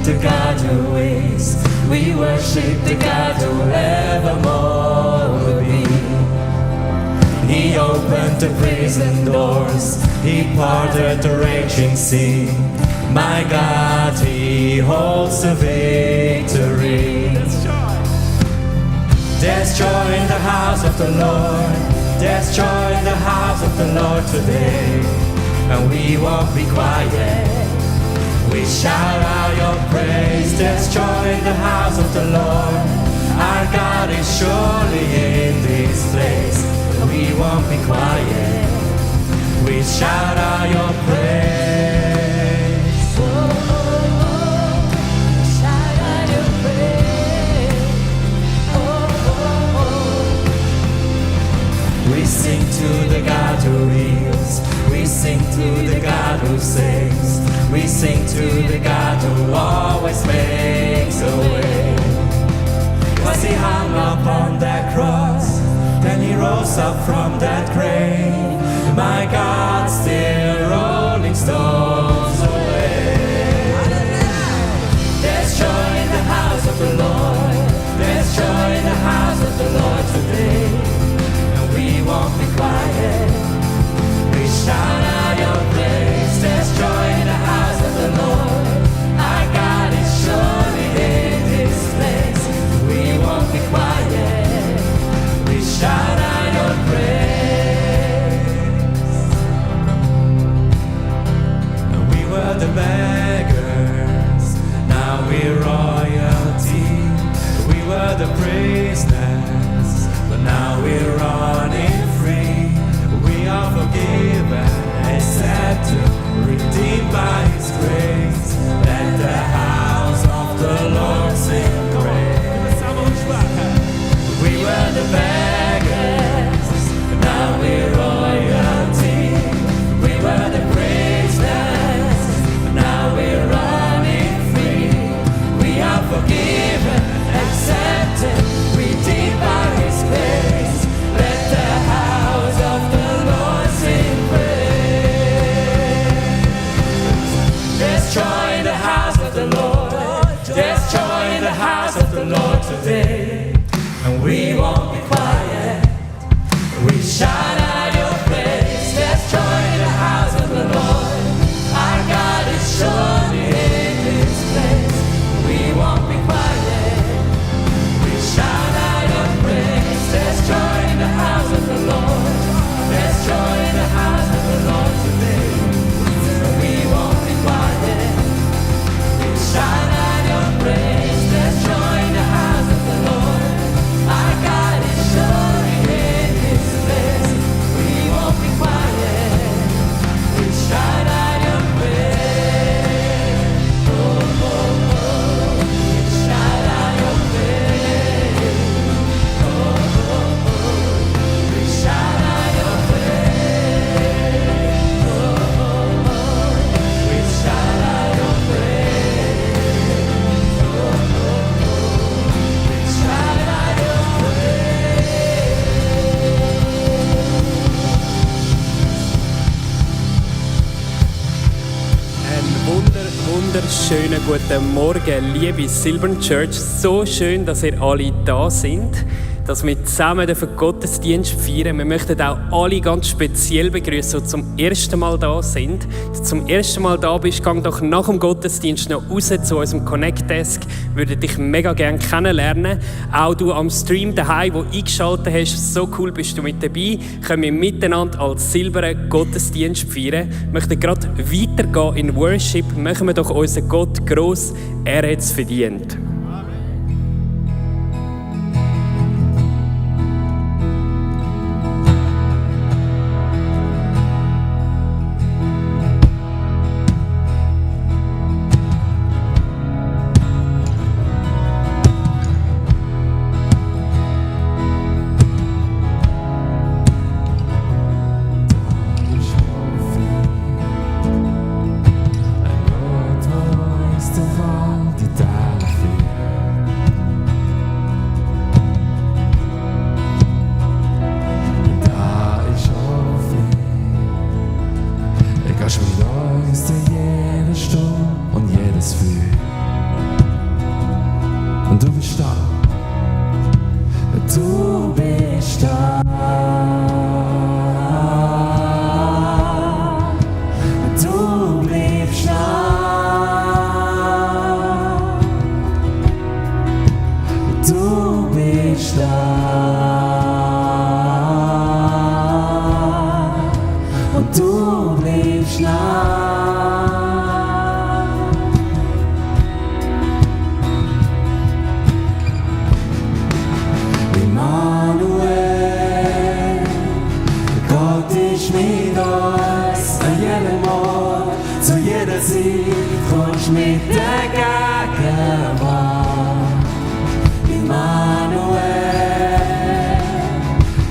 the God who is. We worship the God who evermore will be. He opened the prison doors, He parted the raging sea. My God, He holds the victory. There's joy in the house of the Lord. There's joy in the house of the Lord today. And we won't be quiet. We shout out your praise. There's joy in the house of the Lord. Our God is surely in this place. We won't be quiet. We shout out your praise. Oh, oh, oh. Shout out your praise. Oh, oh, oh. We sing to the God who heals. We sing to the God who saves. We sing to the God who always makes a way. Was He hung up on that cross, then He rose up from that grave. My God, still rolling stones away. There's joy in the house of the Lord. There's joy in the house of the Lord today. And we won't be quiet. We shout out your praise. There's joy in the house of the Lord. Our God is surely in this place. We won't be quiet. We shout out your praise. And we were the beggars, now we're royalty. We were the prisoners, but now we're running free. We are forgiven, accepted, redeemed by His grace. Let the house of the Lord sing praise. We were the beggars, now we're royalty. We were the prisoners, now we're running free. We are forgiven, accepted, redeemed by His grace. Let the house of the Lord sing praise. There's joy in the house of the Lord. There's joy in the house of the Lord today. And we won't be quiet. We shout out your praise. There's joy in the house of the Lord. Our God is surely in this place. We won't be quiet. We shout out your praise. There's joy in the house of the Lord. There's joy in the house of the Lord today. And we won't be quiet. We shout out your praise. There's joy in the house of the Lord. Our God is surely in this place. We won't be quiet. We shout out your praise. Oh, oh, oh. We shout out your praise. Oh, oh, oh. We shout out your praise. Oh, oh, oh. We shout out your praise. Oh, oh, oh. We shout out your Einen wunderschönen guten Morgen, liebe Silbern Church. So schön, dass ihr alle da sind, dass wir zusammen den Gottesdienst feiern. Wir möchten auch alle ganz speziell begrüßen, die zum ersten Mal da sind. Wenn du zum ersten Mal da bist, geh doch nach dem Gottesdienst noch raus zu unserem Connect Desk. Wir würden dich mega gerne kennenlernen. Auch du am Stream daheim, wo eingeschaltet hast, so cool bist du mit dabei. Können wir miteinander als silbernen Gottesdienst feiern. Wir möchten gerade weitergehen in Worship. Machen wir doch unseren Gott gross. Er hat es verdient. Gehst mit uns durch jede Stunde und jedes Früh. Gegenwart. Immanuel,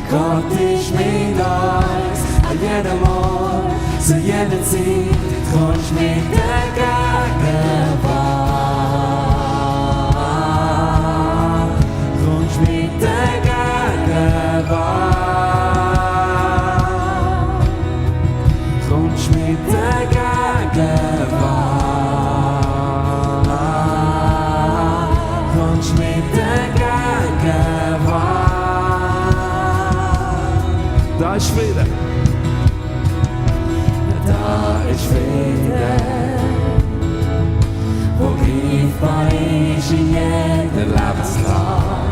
Gott ist mit uns, an jedem Ort, zu jeder Zeit, kommst mit der Gegenwart. Kommst mit der Gegenwart. Kommst mit der Gegenwart. Kommst mit der Gegenwart. Da ist Frieden. Da ist Frieden, wo greifbar ist in jeder Lebenslage.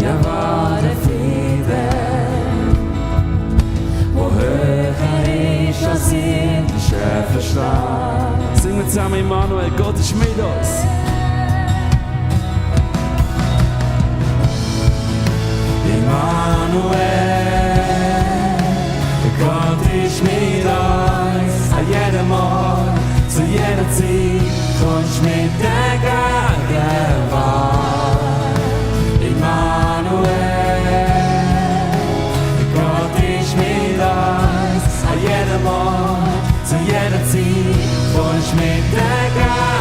Ja, wahre Frieden, wo höher ist als irdischer Verstand. Singen wir zusammen Immanuel, Gott ist mit uns. Immanuel, Gott ist mit uns, an jedem Ort, zu jeder Zeit, kommst mit der Gegenwart. Immanuel, Gott ist mit uns, an jedem Ort, zu jeder Zeit, kommst mit der Gegenwart.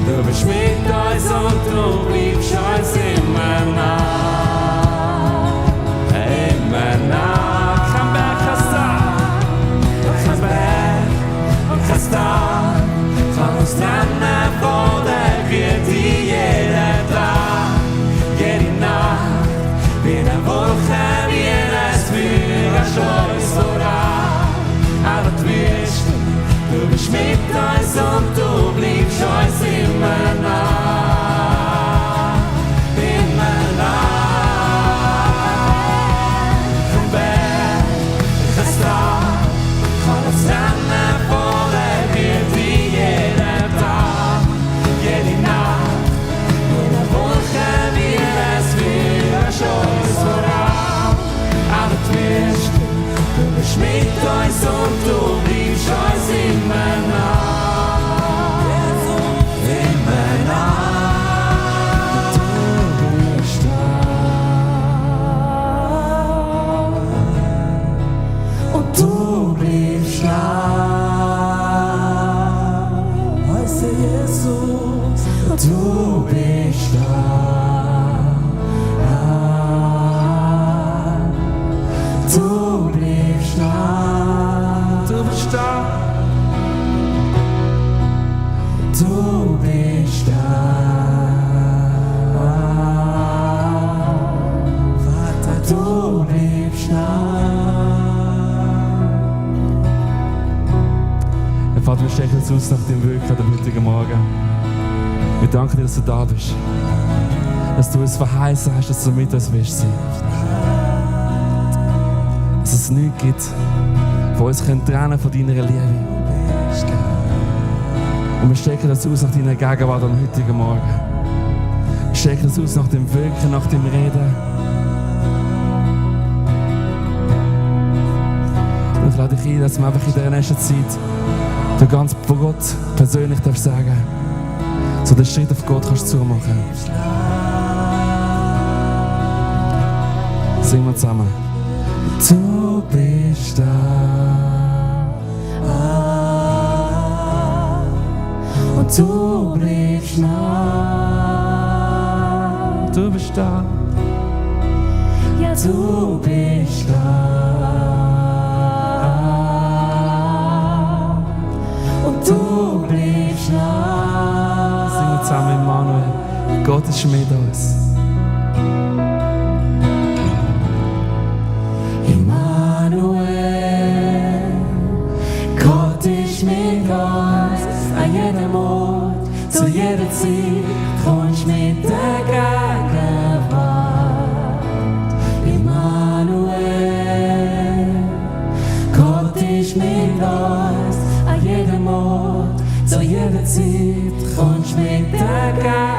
Du bist mit uns und du bleibst uns immer nah. Immer nah. Kein Berg, kein Star, kein Berg und kein Star kann uns trennen von der Güte jeder Tag. Jede Nacht, wie eine Wolke, wie ein Feuer, hast du uns voran. Aber du bist mit uns und du bleibst uns immer nah. Immer nah. Kein Berg, kein Star kann uns trennen von der Güte jeden Tag. Jede Nacht, wie eine Wolke, wie ein Feuer, hast du uns voran. Aber du bist mit uns und du bleibst uns immer nah. Immer nah. Du bist da. Und du bleibst da. Heiße Jesus, du bist da. Du bleibst da. Du bist da. Du bist da. Vater, du bleibst da. Herr Vater, wir stecken uns aus nach dem Wirken an dem heutigen Morgen. Wir danken dir, dass du da bist. Dass du uns verheißen hast, dass du mit uns wirst sein. Dass es nichts gibt, wo uns trennen von deiner Liebe. Und wir stecken das aus nach deiner Gegenwart am heutigen Morgen. Wir stecken das aus nach dem Wirken, nach dem Reden. Und ich lade dich ein, dass wir einfach in der nächsten Zeit du ganz vor Gott persönlich darfst sagen, so den Schritt auf Gott kannst du zumachen. Singen wir zusammen. Du bist da. und du bliebst nah. Du bist da. Ja, du bist da. Und du bliebst nah. Singen wir zusammen, Immanuel. Gott ist mit uns. Immanuel, Gott ist mit uns. An jedem Ort, zu jeder Zeit, kommst mit der Gegenwart. Immanuel, Gott ist mit uns. An jedem Ort, zu jeder Zeit, kommst mit der Gegenwart.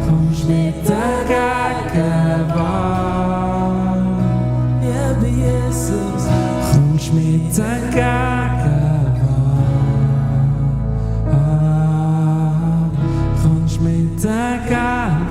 Kommst mit der Gegenwart. Ja, bei Jesus. Kommst mit der Gegenwart. Kommst mit der Gegenwart.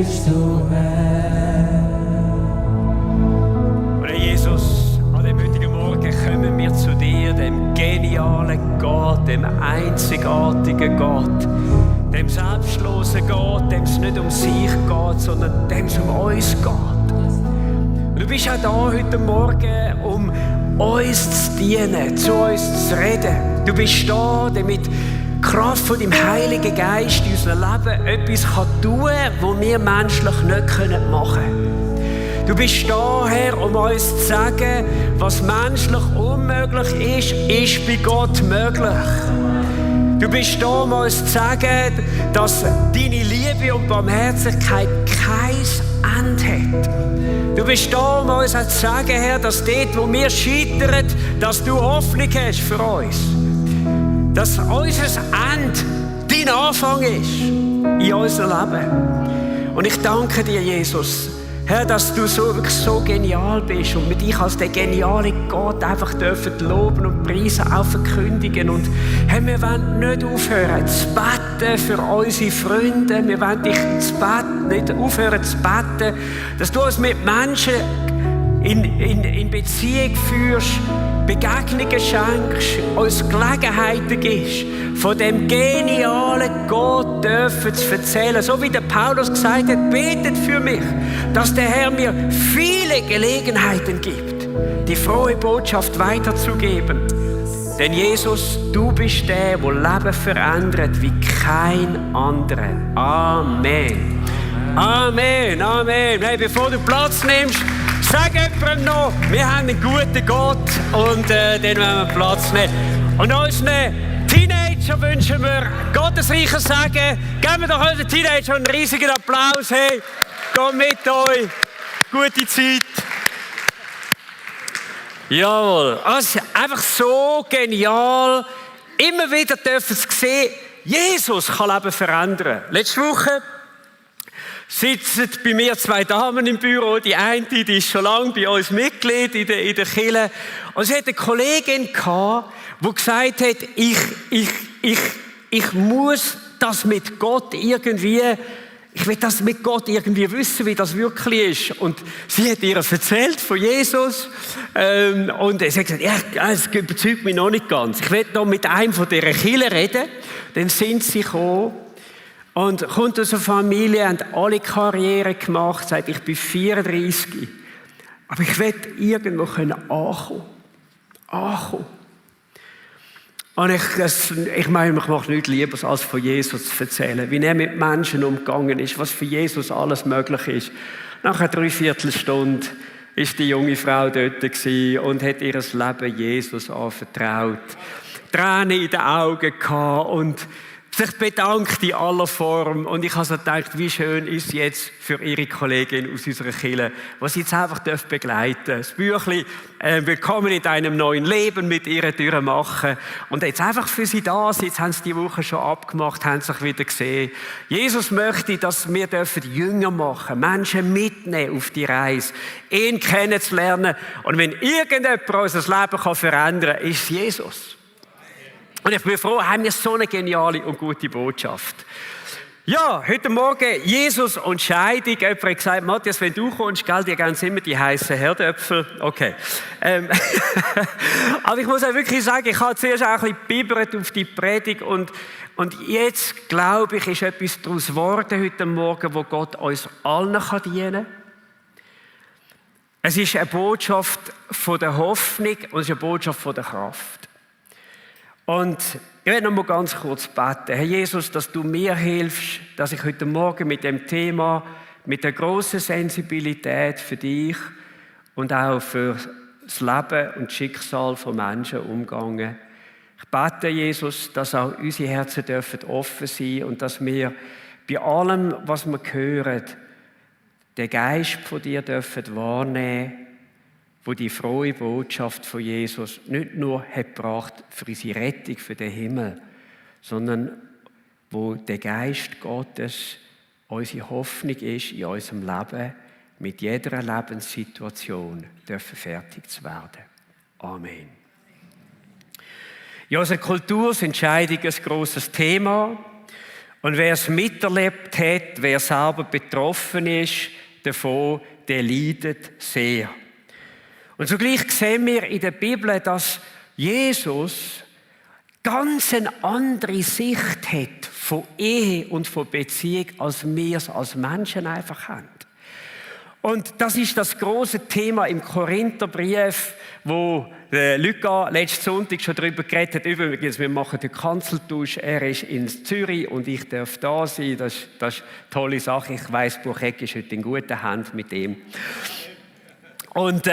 reach to heaven. Und Herr Jesus, an dem heutigen Morgen kommen wir zu dir, dem genialen Gott, dem einzigartigen Gott, dem selbstlosen Gott, dem es nicht um sich geht, sondern dem es um uns geht. Und du bist auch da heute Morgen, um uns zu dienen, zu uns zu reden. Du bist da, damit die Kraft von deinem Heiligen Geist in unserem Leben etwas tun kann, was wir menschlich nicht machen können. Du bist da, Herr, um uns zu sagen, was menschlich unmöglich ist bei Gott möglich. Du bist da, um uns zu sagen, dass deine Liebe und Barmherzigkeit kein Ende hat. Du bist da, um uns zu sagen, Herr, dass dort, wo wir scheitern, dass du Hoffnung hast für uns. Dass unser Ende dein Anfang ist in unserem Leben. Und ich danke dir, Jesus, Herr, dass du wirklich so genial bist und wir dich als der geniale Gott einfach dürfen loben und preisen, auch verkündigen. Und Herr, wir wollen nicht aufhören zu beten für unsere Freunde. Wir wollen dich nicht aufhören zu beten, dass du uns mit Menschen in Beziehung führst, Begegnungen schenkst, uns Gelegenheiten gibst, von dem genialen Gott dürfen zu erzählen. So wie der Paulus gesagt hat, betet für mich, dass der Herr mir viele Gelegenheiten gibt, die frohe Botschaft weiterzugeben. Denn Jesus, du bist der Leben verändert wie kein anderer. Amen. Amen, Amen. Hey, bevor du Platz nimmst, sag jemandem noch, wir haben einen guten Gott und den wollen wir Platz nehmen. Und unseren Teenager wünschen wir gottesreiches Segen. Geben wir doch unseren Teenager einen riesigen Applaus. Hey, komm mit euch. Gute Zeit. Jawohl. Also, einfach so genial. Immer wieder dürfen Sie sehen, Jesus kann Leben verändern. Letzte Woche sitzen bei mir 2 Damen im Büro. Die eine, die ist schon lange bei uns Mitglied in der Kirche. Und sie hatte eine Kollegin gehabt, die gesagt hat, ich muss das mit Gott irgendwie, ich will das mit Gott irgendwie wissen, wie das wirklich ist. Und sie hat ihr erzählt von Jesus. Und sie hat gesagt, ja, es überzeugt mich noch nicht ganz. Ich will noch mit einem von dieser Kirche reden. Dann sind sie gekommen. Und kommt aus einer Familie, haben alle Karriere gemacht, seit ich bin 34. Aber ich will irgendwo ankommen. Und ich meine, ich mache nichts Lieber, als von Jesus zu erzählen, wie er mit Menschen umgegangen ist, was für Jesus alles möglich ist. Nach einer Dreiviertelstunde war die junge Frau dort und hat ihr Leben Jesus anvertraut. Tränen in den Augen gehabt und sich bedankt in aller Form. Und ich habe so gedacht, wie schön ist es jetzt für ihre Kollegin aus unserer Kirche, was sie jetzt einfach begleiten darf. Das Büchlein «Willkommen in deinem neuen Leben» mit ihr durchmachen. Und jetzt einfach für sie da sind. Jetzt haben sie die Woche schon abgemacht, haben sich wieder gesehen. Jesus möchte, dass wir Jünger machen, Menschen mitnehmen auf die Reise, ihn kennenzulernen. Und wenn irgendjemand unser Leben verändern kann, ist es Jesus. Und ich bin froh, haben wir so eine geniale und gute Botschaft. Ja, heute Morgen Jesus und Scheidung. Jemand hat gesagt, Matthias, wenn du kommst, gell, die geben immer die heißen Herdöpfel. Okay. Aber ich muss auch wirklich sagen, ich habe zuerst auch ein bisschen bibbert auf die Predigt und jetzt, glaube ich, ist etwas daraus geworden heute Morgen, wo Gott uns allen dienen kann. Es ist eine Botschaft von der Hoffnung und es ist eine Botschaft von der Kraft. Und ich werde noch mal ganz kurz beten. Herr Jesus, dass du mir hilfst, dass ich heute Morgen mit dem Thema, mit der grossen Sensibilität für dich und auch für das Leben und das Schicksal von Menschen umgehe. Ich bete, Jesus, dass auch unsere Herzen dürfen offen sein und dass wir bei allem, was wir hören, den Geist von dir dürfen wahrnehmen, wo die frohe Botschaft von Jesus nicht nur hat gebracht für unsere Rettung, für den Himmel, sondern wo der Geist Gottes unsere Hoffnung ist in unserem Leben, mit jeder Lebenssituation dürfen fertig zu werden. Amen. In unserer Kultur ist Entscheidung ein grosses Thema. Und wer es miterlebt hat, wer selber betroffen ist davon, der leidet sehr. Und zugleich sehen wir in der Bibel, dass Jesus ganz eine andere Sicht hat von Ehe und von Beziehung, als wir es als Menschen einfach haben. Und das ist das große Thema im Korintherbrief, wo Luca letzten Sonntag schon darüber geredet hat. Übrigens, wir machen den Kanzeltausch. Er ist in Zürich und ich darf da sein. Das ist eine tolle Sache. Ich weiss, Buchegg ist heute in guten Händen mit ihm. Und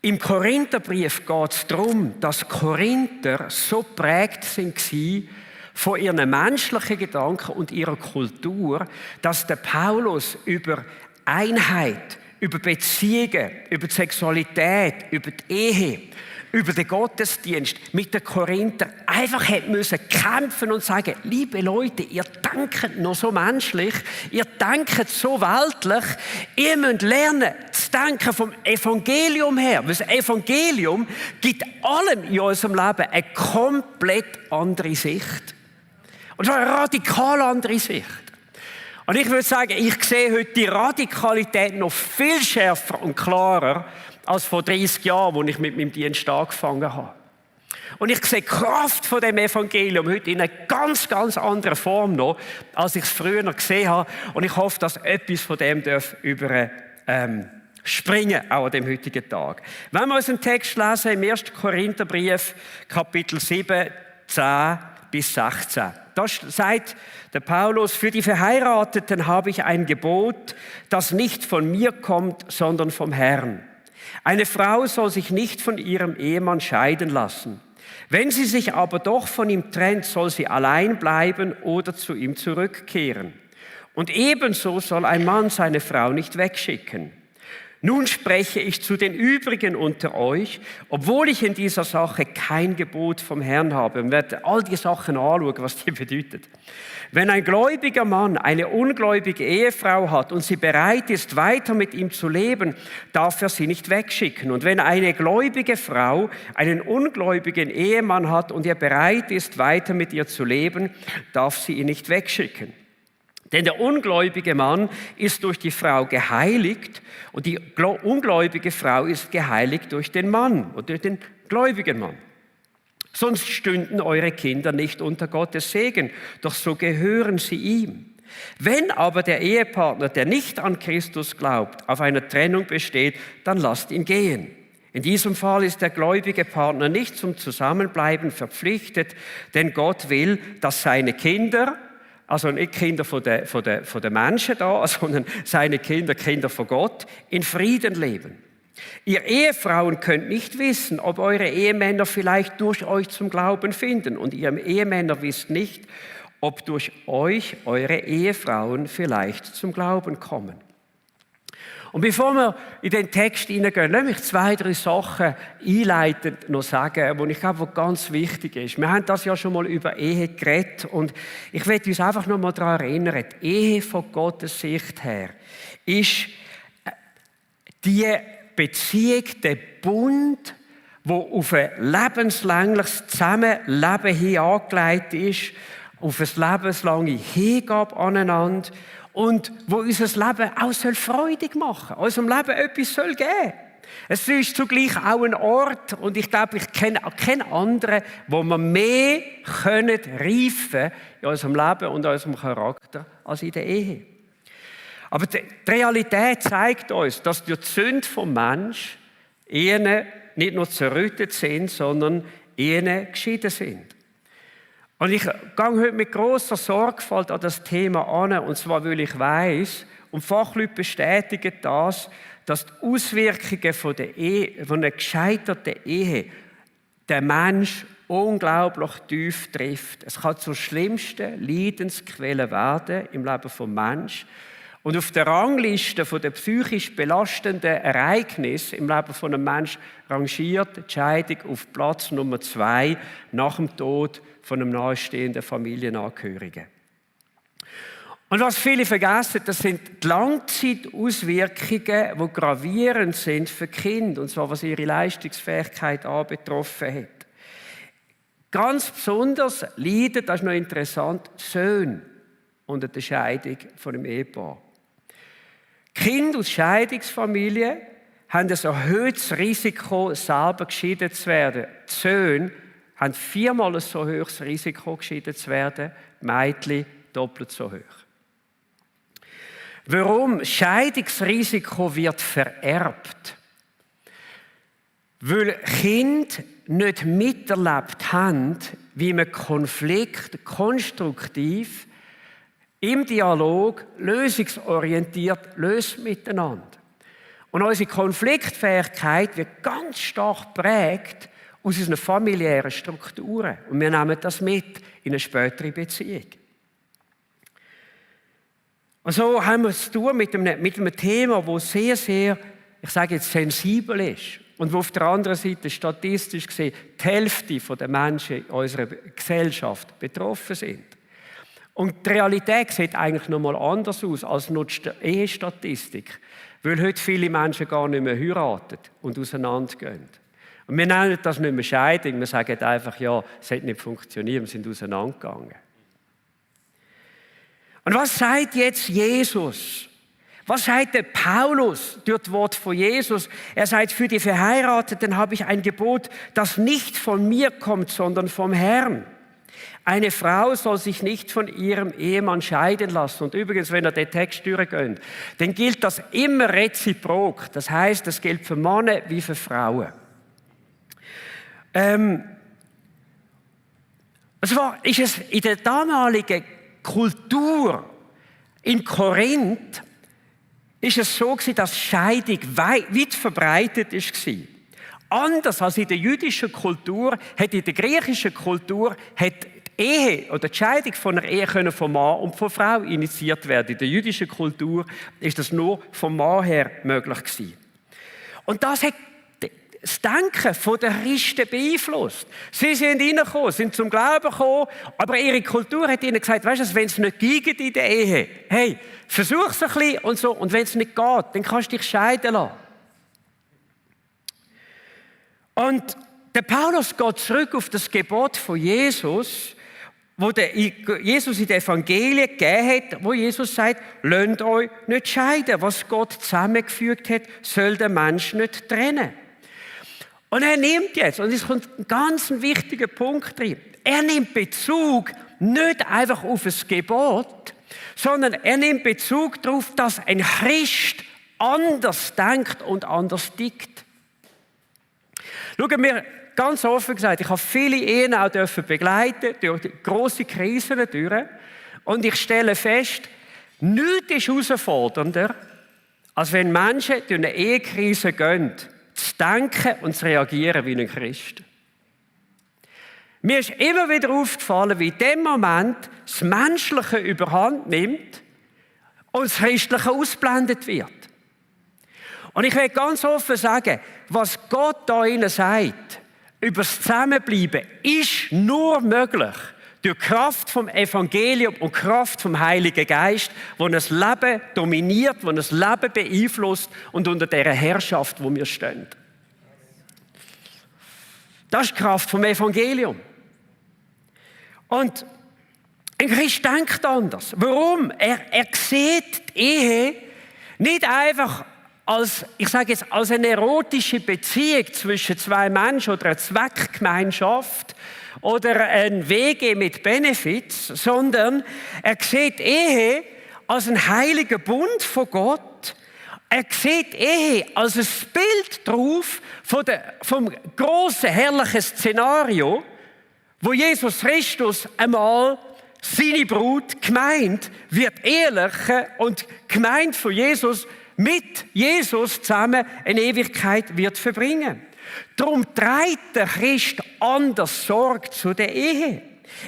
im Korintherbrief geht es darum, dass Korinther so geprägt waren von ihren menschlichen Gedanken und ihrer Kultur, dass der Paulus über Einheit, über Beziehungen, über die Sexualität, über die Ehe, über den Gottesdienst mit den Korinther einfach hätte müssen kämpfen und sagen, liebe Leute, ihr denkt noch so menschlich, ihr denkt so weltlich, ihr müsst lernen zu denken vom Evangelium her. Weil das Evangelium gibt allem in unserem Leben eine komplett andere Sicht. Und zwar eine radikal andere Sicht. Und ich würde sagen, ich sehe heute die Radikalität noch viel schärfer und klarer als vor 30 Jahren, als ich mit meinem Dienst angefangen habe. Und ich sehe die Kraft von dem Evangelium heute in einer ganz, ganz anderen Form noch, als ich es früher noch gesehen habe. Und ich hoffe, dass etwas von dem springen, auch an dem heutigen Tag. Wenn wir unseren Text lesen, im 1. Korintherbrief, Kapitel 7, 10 bis 16. Da sagt der Paulus, für die Verheirateten habe ich ein Gebot, das nicht von mir kommt, sondern vom Herrn. Eine Frau soll sich nicht von ihrem Ehemann scheiden lassen. Wenn sie sich aber doch von ihm trennt, soll sie allein bleiben oder zu ihm zurückkehren. Und ebenso soll ein Mann seine Frau nicht wegschicken. Nun spreche ich zu den übrigen unter euch, obwohl ich in dieser Sache kein Gebot vom Herrn habe. Wir werden all die Sachen anschauen, was die bedeutet. Wenn ein gläubiger Mann eine ungläubige Ehefrau hat und sie bereit ist, weiter mit ihm zu leben, darf er sie nicht wegschicken. Und wenn eine gläubige Frau einen ungläubigen Ehemann hat und er bereit ist, weiter mit ihr zu leben, darf sie ihn nicht wegschicken. Denn der ungläubige Mann ist durch die Frau geheiligt und die ungläubige Frau ist geheiligt durch den Mann und durch den gläubigen Mann. Sonst stünden eure Kinder nicht unter Gottes Segen, doch so gehören sie ihm. Wenn aber der Ehepartner, der nicht an Christus glaubt, auf einer Trennung besteht, dann lasst ihn gehen. In diesem Fall ist der gläubige Partner nicht zum Zusammenbleiben verpflichtet, denn Gott will, dass seine Kinder, also nicht Kinder von den Menschen da, sondern seine Kinder, Kinder von Gott, in Frieden leben. Ihr Ehefrauen könnt nicht wissen, ob eure Ehemänner vielleicht durch euch zum Glauben finden. Und ihr Ehemänner wisst nicht, ob durch euch eure Ehefrauen vielleicht zum Glauben kommen. Und bevor wir in den Text hineingehen, lass mich 2, 3 Sachen einleitend noch sagen, die ich glaube, die ganz wichtig ist. Wir haben das ja schon mal über Ehe geredet und ich möchte uns einfach noch mal daran erinnern, die Ehe von Gottes Sicht her ist die Beziehung, der Bund, der auf ein lebenslängliches Zusammenleben hin angelegt ist, auf eine lebenslange Hingabe aneinander und wo unser Leben auch freudig machen soll, unserem Leben etwas geben soll. Es ist zugleich auch ein Ort, und ich glaube, ich kenne keinen anderen, wo wir mehr reifen in unserem Leben und in unserem Charakter als in der Ehe. Aber die Realität zeigt uns, dass durch die Sünde vom Mensch Ehen nicht nur zerrüttet sind, sondern Ehen geschieden sind. Und ich gehe heute mit grosser Sorgfalt an das Thema an, und zwar, weil ich weiss, und Fachleute bestätigen das, dass die Auswirkungen von einer gescheiterten Ehe den Mensch unglaublich tief trifft. Es kann zur schlimmsten Leidensquelle werden im Leben des Menschen. Und auf der Rangliste der psychisch belastenden Ereignisse im Leben von einem Menschen rangiert die Scheidung auf Platz Nummer 2 nach dem Tod von einem nahestehenden Familienangehörigen. Und was viele vergessen, das sind die Langzeitauswirkungen, die gravierend sind für Kinder, und zwar was ihre Leistungsfähigkeit anbetroffen hat. Ganz besonders leiden, das ist noch interessant, Söhne unter der Scheidung von einem Ehepaar. Kinder aus Scheidungsfamilien haben ein erhöhtes Risiko, selber geschieden zu werden. Die Söhne haben 4-mal ein so hohes Risiko, geschieden zu werden, die Mädchen doppelt so hoch. Warum? Scheidungsrisiko wird vererbt. Weil Kinder nicht miterlebt haben, wie man Konflikt konstruktiv im Dialog lösungsorientiert löst miteinander. Und unsere Konfliktfähigkeit wird ganz stark geprägt aus unseren familiären Strukturen. Und wir nehmen das mit in eine spätere Beziehung. Und so haben wir es zu tun mit einem Thema, das sehr, sehr, ich sage jetzt, sensibel ist. Und wo auf der anderen Seite statistisch gesehen die Hälfte der Menschen in unserer Gesellschaft betroffen sind. Und die Realität sieht eigentlich noch mal anders aus als nur die Ehestatistik. Weil heute viele Menschen gar nicht mehr heiraten und auseinandergehen. Und wir nennen das nicht mehr Scheidung, wir sagen einfach, ja, es hat nicht funktioniert, wir sind auseinandergegangen. Und was sagt jetzt Jesus? Was sagt der Paulus durch das Wort von Jesus? Er sagt, für die Verheirateten habe ich ein Gebot, das nicht von mir kommt, sondern vom Herrn. Eine Frau soll sich nicht von ihrem Ehemann scheiden lassen. Und übrigens, wenn ihr den Text durchgeht, dann gilt das immer reziprok. Das heißt, das gilt für Männer wie für Frauen. Ist es in der damaligen Kultur in Korinth ist es so gewesen, dass Scheidung weit verbreitet war. Anders als in der jüdischen Kultur, hat in der griechischen Kultur die Ehe oder die Scheidung von einer Ehe können von Mann und von Frau initiiert werden. In der jüdischen Kultur ist das nur vom Mann her möglich gewesen. Und das hat das Denken der Christen beeinflusst. Sie sind reingekommen, sind zum Glauben gekommen, aber ihre Kultur hat ihnen gesagt, weißt du, wenn es nicht geht in der Ehe, hey, versuch es ein bisschen und so, und wenn es nicht geht, dann kannst du dich scheiden lassen. Und der Paulus geht zurück auf das Gebot von Jesus, wo Jesus in den Evangelien gegeben hat, wo Jesus sagt, lasst euch nicht scheiden. Was Gott zusammengefügt hat, soll der Mensch nicht trennen. Und er nimmt jetzt, und es kommt ein ganz wichtiger Punkt drin, er nimmt Bezug nicht einfach auf ein Gebot, sondern er nimmt Bezug darauf, dass ein Christ anders denkt und anders tickt. Schauen wir, ganz offen gesagt, ich habe viele Ehen auch begleiten durch grosse Krisen durch. Und ich stelle fest, nichts ist herausfordernder, als wenn Menschen durch eine Ehekrise gehen, zu denken und zu reagieren wie ein Christ. Mir ist immer wieder aufgefallen, wie in dem Moment das Menschliche überhand nimmt und das Christliche ausblendet wird. Und ich will ganz offen sagen, was Gott da Ihnen sagt, über das Zusammenbleiben, ist nur möglich durch die Kraft vom Evangelium und Kraft vom Heiligen Geist, wo das Leben dominiert, wo das Leben beeinflusst und unter dieser Herrschaft, wo wir stehen. Das ist die Kraft vom Evangelium. Und ein Christ denkt anders. Warum? Er sieht die Ehe nicht einfach als, ich sage jetzt, als eine erotische Beziehung zwischen zwei Menschen oder eine Zweckgemeinschaft oder ein WG mit Benefits, sondern er sieht Ehe als einen heiligen Bund von Gott. Er sieht Ehe als ein Bild drauf vom grossen, herrlichen Szenario, wo Jesus Christus einmal seine Brut, Gemeinde, wird ehelichen und Gemeinde von Jesus mit Jesus zusammen eine Ewigkeit wird verbringen. Darum trägt der Christ anders Sorge zu der Ehe.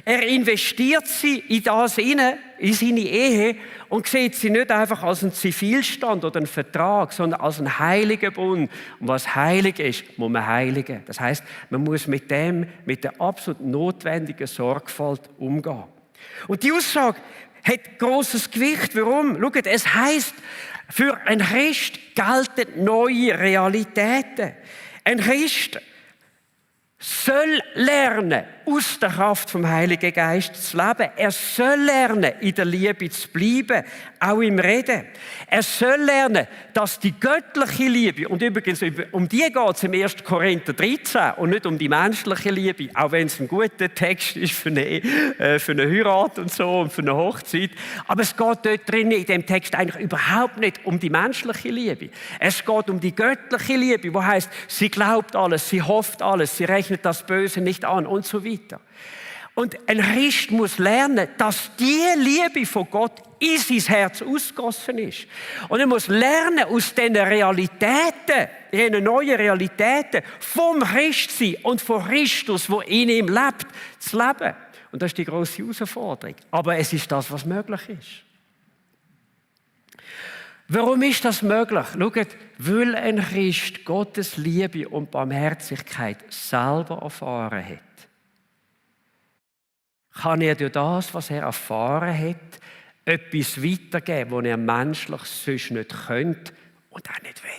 Er investiert sie in das hinein, in seine Ehe und sieht sie nicht einfach als einen Zivilstand oder einen Vertrag, sondern als einen heiligen Bund. Und was heilig ist, muss man heiligen. Das heißt, man muss mit der absolut notwendigen Sorgfalt umgehen. Und die Aussage hat grosses Gewicht. Warum? Schaut, es heisst, für einen Christ gelten neue Realitäten. Ein Christ soll lernen, aus der Kraft vom Heiligen Geist zu leben. Er soll lernen, in der Liebe zu bleiben, auch im Reden. Er soll lernen, dass die göttliche Liebe, und übrigens um die geht es im 1. Korinther 13 und nicht um die menschliche Liebe, auch wenn es ein guter Text ist für eine Heirat und so und für eine Hochzeit. Aber es geht dort drin in dem Text eigentlich überhaupt nicht um die menschliche Liebe. Es geht um die göttliche Liebe, wo heißt, sie glaubt alles, sie hofft alles, sie rechnet das Böse nicht an und so weiter. Und ein Christ muss lernen, dass die Liebe von Gott in sein Herz ausgegossen ist. Und er muss lernen, aus diesen Realitäten, diesen neuen Realitäten vom Christsein und von Christus, der in ihm lebt, zu leben. Und das ist die grosse Herausforderung. Aber es ist das, was möglich ist. Warum ist das möglich? Schaut, weil ein Christ Gottes Liebe und Barmherzigkeit selber erfahren hat. Kann er durch das, was er erfahren hat, etwas weitergeben, was er menschlich sonst nicht könnte und auch nicht will.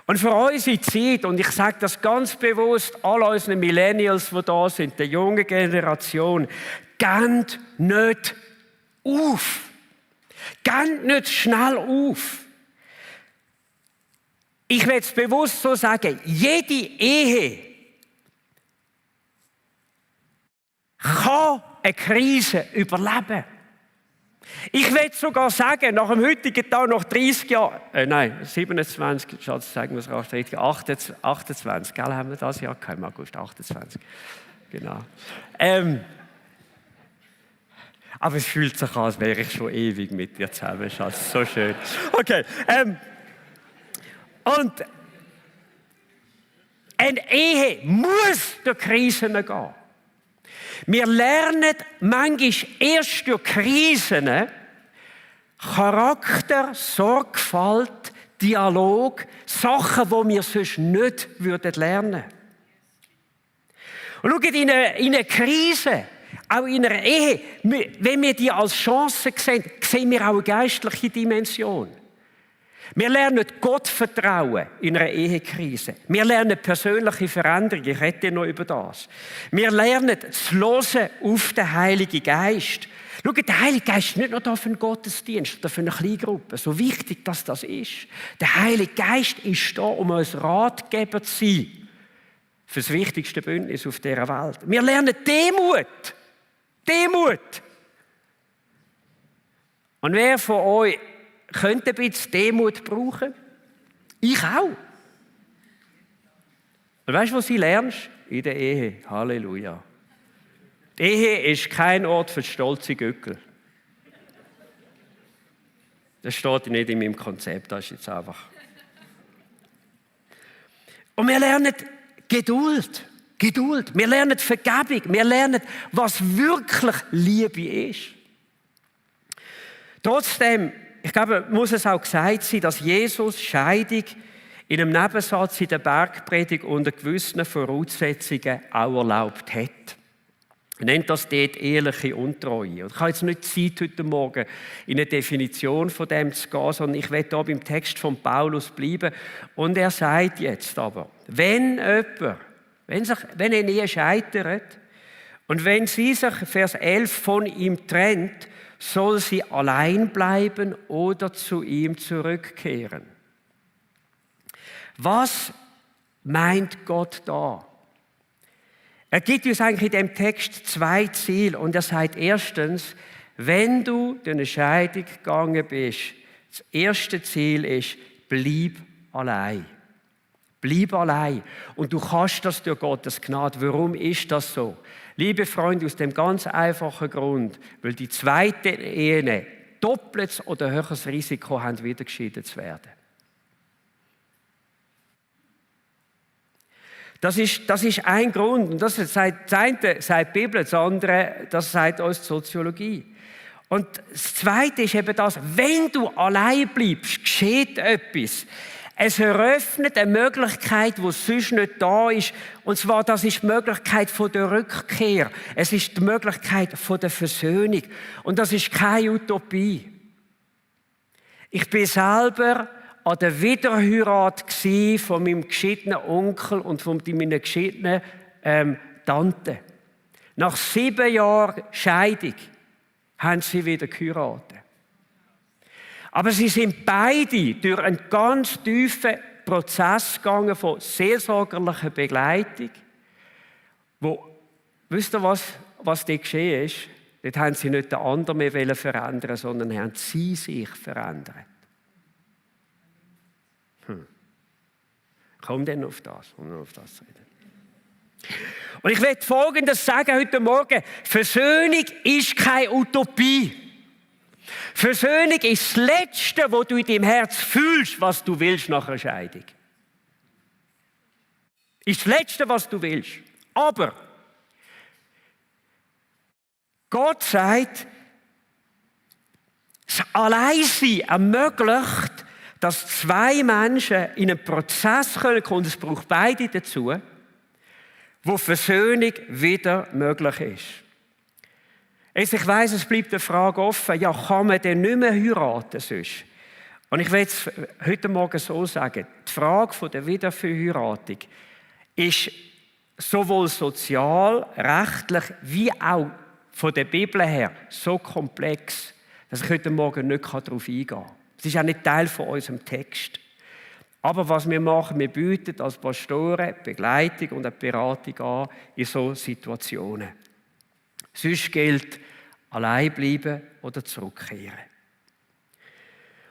Und für unsere Zeit, und ich sage das ganz bewusst all unseren Millennials, die da sind, der jungen Generation, geht nicht auf. Geht nicht schnell auf. Ich will es bewusst so sagen, jede Ehe kann eine Krise überleben. Ich will sogar sagen, nach dem heutigen Tag, nach 30 Jahren, 27, Schatz, sagen wir es raus, 28, gell, haben wir das Jahr gehabt, im August, 28, genau. Aber es fühlt sich an, als wäre ich schon ewig mit dir zusammen, Schatz, so schön. Okay, und eine Ehe muss durch Krisen gehen. Wir lernen manchmal erst durch Krisen Charakter, Sorgfalt, Dialog, Sachen, die wir sonst nicht lernen würden. Und schaut, in einer Krise, auch in einer Ehe, wenn wir die als Chance sehen, sehen wir auch eine geistliche Dimension. Wir lernen Gott vertrauen in einer Ehekrise. Wir lernen persönliche Veränderung. Ich rede noch über das. Wir lernen zu hören auf den Heiligen Geist. Schau, der Heilige Geist ist nicht nur da für einen Gottesdienst oder für eine Kleingruppe. So wichtig, dass das ist. Der Heilige Geist ist da, um uns Ratgeber zu sein für das wichtigste Bündnis auf dieser Welt. Wir lernen Demut. Demut. Und wer von euch könnte ein bisschen Demut brauchen? Ich auch. Und weißt du, was du lernst? In der Ehe. Halleluja. Die Ehe ist kein Ort für stolze Göckel. Das steht nicht in meinem Konzept, das ist jetzt einfach. Und wir lernen Geduld. Geduld. Wir lernen Vergebung. Wir lernen, was wirklich Liebe ist. Trotzdem, ich glaube, muss es auch gesagt sein, dass Jesus Scheidung in einem Nebensatz in der Bergpredigt unter gewissen Voraussetzungen auch erlaubt hat. Er nennt das dort ehrliche Untreue. Und ich habe jetzt nicht Zeit, heute Morgen in eine Definition von dem zu gehen, sondern ich werde hier beim Text von Paulus bleiben. Und er sagt jetzt aber, wenn eine Ehe scheitert und wenn sie sich, Vers 11, von ihm trennt, soll sie allein bleiben oder zu ihm zurückkehren. Was meint Gott da? Er gibt uns eigentlich in dem Text zwei Ziele. Und er sagt erstens, wenn du durch eine Scheidung gegangen bist, das erste Ziel ist, bleib allein. Bleib allein. Und du kannst das durch Gottes Gnade. Warum ist das so? Liebe Freunde, aus dem ganz einfachen Grund, weil die zweite Ehe doppeltes oder höheres Risiko haben, wieder geschieden zu werden. Das ist ein Grund. Und das sagt, das eine sagt die Bibel, das andere, das sagt uns die Soziologie. Und das Zweite ist eben das, wenn du allein bleibst, geschieht etwas. Es eröffnet eine Möglichkeit, die sonst nicht da ist. Und zwar, das ist die Möglichkeit von der Rückkehr. Es ist die Möglichkeit von der Versöhnung. Und das ist keine Utopie. Ich bin selber an der Wiederheirat von meinem geschiedenen Onkel und von meiner geschiedenen Tante. Nach 7 Jahren Scheidung haben sie wieder geheiratet. Aber sie sind beide durch einen ganz tiefen Prozess gegangen von seelsorgerlicher Begleitung, wisst ihr, was dort geschehen ist? Dort haben sie nicht den anderen mehr verändern, sondern haben sie sich verändert. Komm denn auf das, um auf das zu reden. Und ich möchte Folgendes sagen heute Morgen. Versöhnung ist keine Utopie. Versöhnung ist das Letzte, was du in deinem Herz fühlst, was du willst nach einer Scheidung. Ist das Letzte, was du willst. Aber Gott sagt, das Alleinsein ermöglicht, dass 2 Menschen in einen Prozess kommen können, und es braucht beide dazu, wo Versöhnung wieder möglich ist. Jetzt, ich weiss, es bleibt eine Frage offen, ja, kann man denn nicht mehr heiraten sonst? Und ich will es heute Morgen so sagen, die Frage der Wiederverheiratung ist sowohl sozial, rechtlich, wie auch von der Bibel her so komplex, dass ich heute Morgen nicht darauf eingehen kann. Es ist auch nicht Teil von unserem Text. Aber was wir machen, wir bieten als Pastoren Begleitung und eine Beratung an in solchen Situationen. Sonst gilt, allein bleiben oder zurückkehren.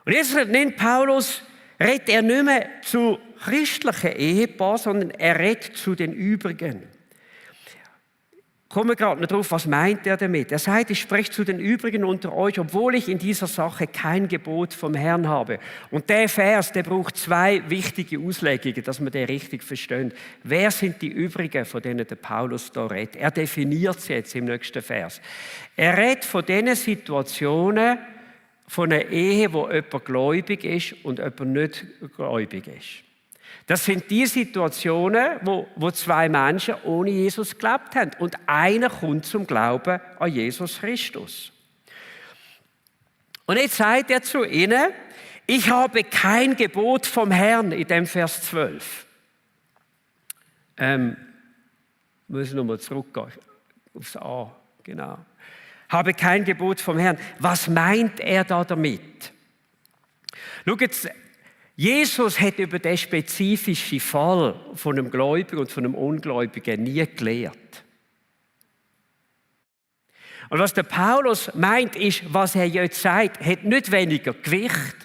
Und jetzt nennt Paulus, redet er nicht mehr zu christlichen Ehepaaren, sondern er redet zu den übrigen. Kommen wir gerade noch drauf, was meint er damit? Er sagt, ich spreche zu den übrigen unter euch, obwohl ich in dieser Sache kein Gebot vom Herrn habe. Und der Vers, der braucht 2 wichtige Auslegungen, dass wir den richtig verstehen. Wer sind die übrigen, von denen der Paulus da redet? Er definiert sie jetzt im nächsten Vers. Er redet von den Situationen von einer Ehe, wo jemand gläubig ist und jemand nicht gläubig ist. Das sind die Situationen, wo 2 Menschen ohne Jesus gelebt haben. Und einer kommt zum Glauben an Jesus Christus. Und jetzt sagt er zu ihnen, ich habe kein Gebot vom Herrn in dem Vers 12. Muss ich nochmal zurückgehen aufs A, genau. Habe kein Gebot vom Herrn. Was meint er da damit? Schaut jetzt, Jesus hat über den spezifischen Fall von einem Gläubigen und von einem Ungläubigen nie gelehrt. Und was der Paulus meint, ist, was er jetzt sagt, hat nicht weniger Gewicht.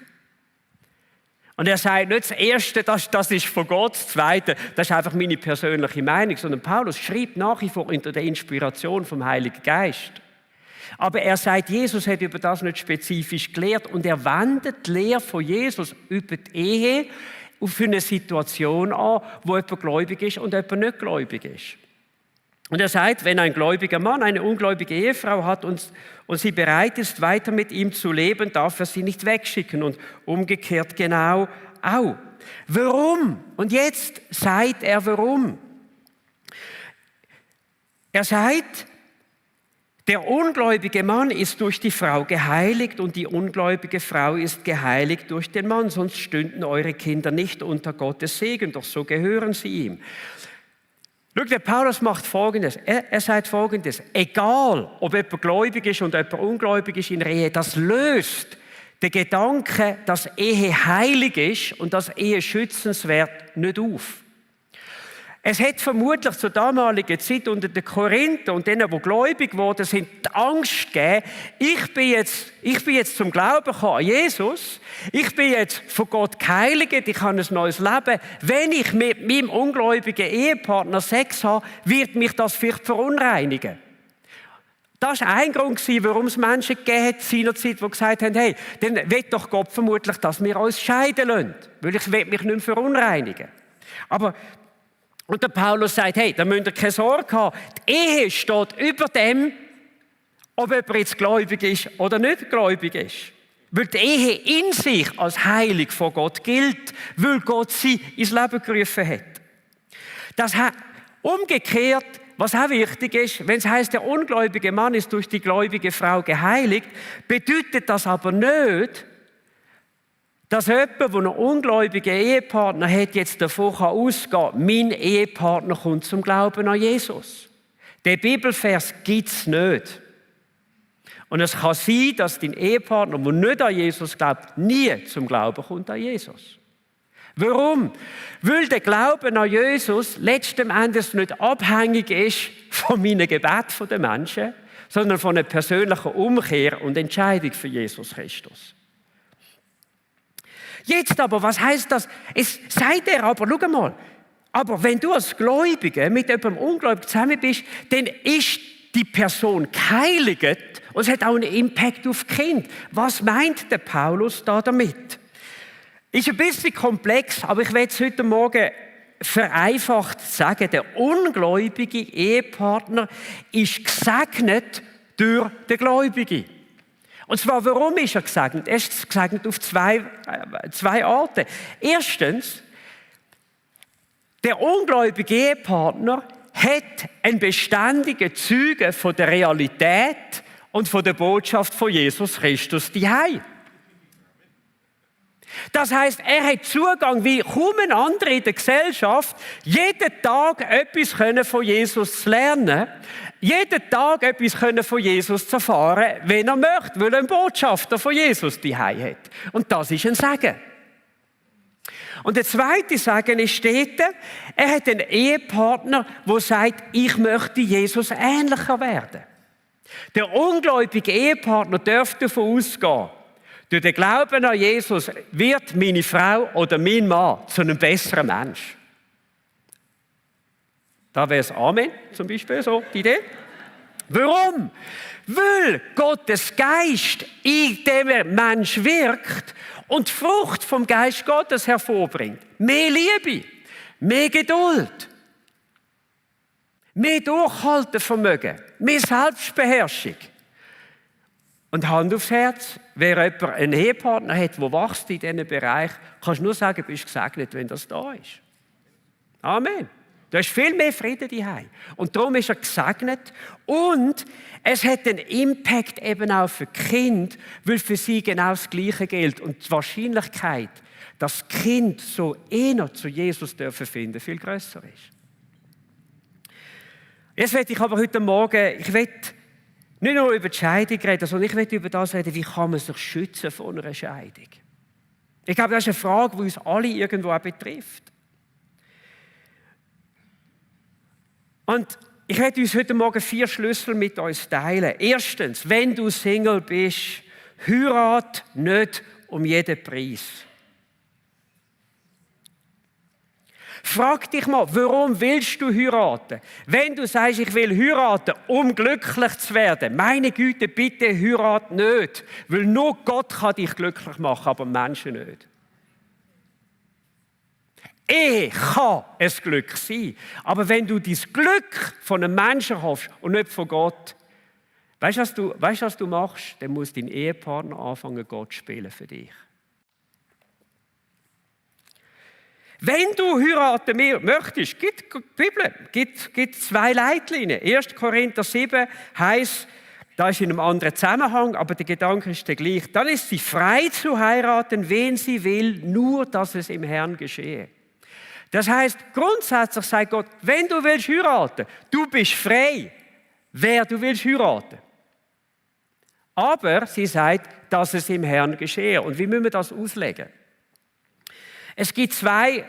Und er sagt nicht, das Erste, das ist von Gott, das Zweite, das ist einfach meine persönliche Meinung, sondern Paulus schreibt nach wie vor unter der Inspiration vom Heiligen Geist. Aber er sagt, Jesus hat über das nicht spezifisch gelehrt und er wendet die Lehre von Jesus über die Ehe auf eine Situation an, wo jemand gläubig ist und jemand nicht gläubig ist. Und er sagt, wenn ein gläubiger Mann eine ungläubige Ehefrau hat und sie bereit ist, weiter mit ihm zu leben, darf er sie nicht wegschicken und umgekehrt genau auch. Warum? Und jetzt sagt er, warum. Er sagt, der ungläubige Mann ist durch die Frau geheiligt und die ungläubige Frau ist geheiligt durch den Mann, sonst stünden eure Kinder nicht unter Gottes Segen, doch so gehören sie ihm. Schau, der Paulus macht Folgendes, er sagt Folgendes, egal ob jemand gläubig ist und jemand ungläubig ist in der Ehe, das löst den Gedanken, dass Ehe heilig ist und dass Ehe schützenswert nicht auf. Es hat vermutlich zur damaligen Zeit unter den Korinther und denen, die gläubig geworden sind, die Angst gegeben, ich bin jetzt zum Glauben gekommen an Jesus, ich bin jetzt von Gott geheiligt, ich habe ein neues Leben. Wenn ich mit meinem ungläubigen Ehepartner Sex habe, wird mich das vielleicht verunreinigen. Das war ein Grund, warum es Menschen gegeben hat, seinerzeit, die gesagt haben, hey, dann will doch Gott vermutlich, dass wir uns scheiden lassen, weil ich will mich nicht mehr verunreinigen. Und der Paulus sagt, hey, da müsst ihr keine Sorge haben. Die Ehe steht über dem, ob jemand jetzt gläubig ist oder nicht gläubig ist. Weil die Ehe in sich als heilig vor Gott gilt, weil Gott sie ins Leben gerufen hat. Das umgekehrt, was auch wichtig ist, wenn es heisst, der ungläubige Mann ist durch die gläubige Frau geheiligt, bedeutet das aber nicht, dass jemand, der einen ungläubigen Ehepartner hat, jetzt davon ausgehen kann, mein Ehepartner kommt zum Glauben an Jesus. Der Bibelvers gibt es nicht. Und es kann sein, dass dein Ehepartner, der nicht an Jesus glaubt, nie zum Glauben kommt an Jesus. Warum? Weil der Glauben an Jesus letzten Endes nicht abhängig ist von meinen Gebeten der Menschen, sondern von einer persönlichen Umkehr und Entscheidung für Jesus Christus. Jetzt aber, was heißt das? Es sagt er aber, schau mal, aber wenn du als Gläubiger mit jemandem Ungläubigen zusammen bist, dann ist die Person geheiligt und es hat auch einen Impact auf das Kind. Was meint der Paulus da damit? Ist ein bisschen komplex, aber ich werde es heute Morgen vereinfacht sagen. Der ungläubige Ehepartner ist gesegnet durch den Gläubigen. Und zwar, warum ist er gesegnet? Er ist gesegnet auf zwei Arten. Erstens, der ungläubige Ehepartner hat einen beständigen Zeugen von der Realität und von der Botschaft von Jesus Christus daheim. Das heisst, er hat Zugang wie kaum ein anderer in der Gesellschaft, jeden Tag etwas von Jesus zu lernen, jeden Tag etwas von Jesus zu erfahren, wenn er möchte, weil er einen Botschafter von Jesus daheim hat. Und das ist ein Segen. Und der zweite Segen ist dort, er hat einen Ehepartner, der sagt, ich möchte Jesus ähnlicher werden. Der ungläubige Ehepartner dürfte davon ausgehen, durch den Glauben an Jesus wird meine Frau oder mein Mann zu einem besseren Mensch. Da wäre es Amen, zum Beispiel so die Idee. Warum? Weil Gottes Geist in dem Mensch wirkt und die Frucht vom Geist Gottes hervorbringt. Mehr Liebe, mehr Geduld, mehr Durchhaltevermögen, mehr Selbstbeherrschung. Und Hand aufs Herz, wer jemand einen Ehepartner hat, der wächst in diesem Bereich, kannst du nur sagen, du bist gesegnet, wenn das da ist. Amen. Du hast viel mehr Frieden daheim. Und darum ist er gesegnet. Und es hat einen Impact eben auch für die Kinder, weil für sie genau das Gleiche gilt. Und die Wahrscheinlichkeit, dass das Kind so eher zu Jesus dürfen finden, viel grösser ist. Jetzt will ich aber heute Morgen, nicht nur über die Scheidung reden, sondern ich will über das reden, wie kann man sich schützen vor einer Scheidung. Ich glaube, das ist eine Frage, die uns alle irgendwo auch betrifft. Und ich werde uns heute Morgen 4 Schlüssel mit uns teilen. Erstens, wenn du Single bist, heirat nicht um jeden Preis. Frag dich mal, warum willst du heiraten? Wenn du sagst, ich will heiraten, um glücklich zu werden, meine Güte, bitte heirat nicht. Weil nur Gott kann dich glücklich machen, aber Menschen nicht. Ehe kann ein Glück sein. Aber wenn du dein Glück von einem Menschen hoffst und nicht von Gott, weißt du, was du machst? Dann muss dein Ehepartner anfangen, Gott zu spielen für dich. Wenn du heiraten möchtest, gibt die Bibel gibt 2 Leitlinien. 1. Korinther 7 heisst, da ist in einem anderen Zusammenhang, aber der Gedanke ist der gleiche. Dann ist sie frei zu heiraten, wen sie will, nur dass es im Herrn geschehe. Das heisst, grundsätzlich sagt Gott, wenn du willst heiraten, du bist frei, wer du willst heiraten. Aber sie sagt, dass es im Herrn geschehe. Und wie müssen wir das auslegen? Es gibt 2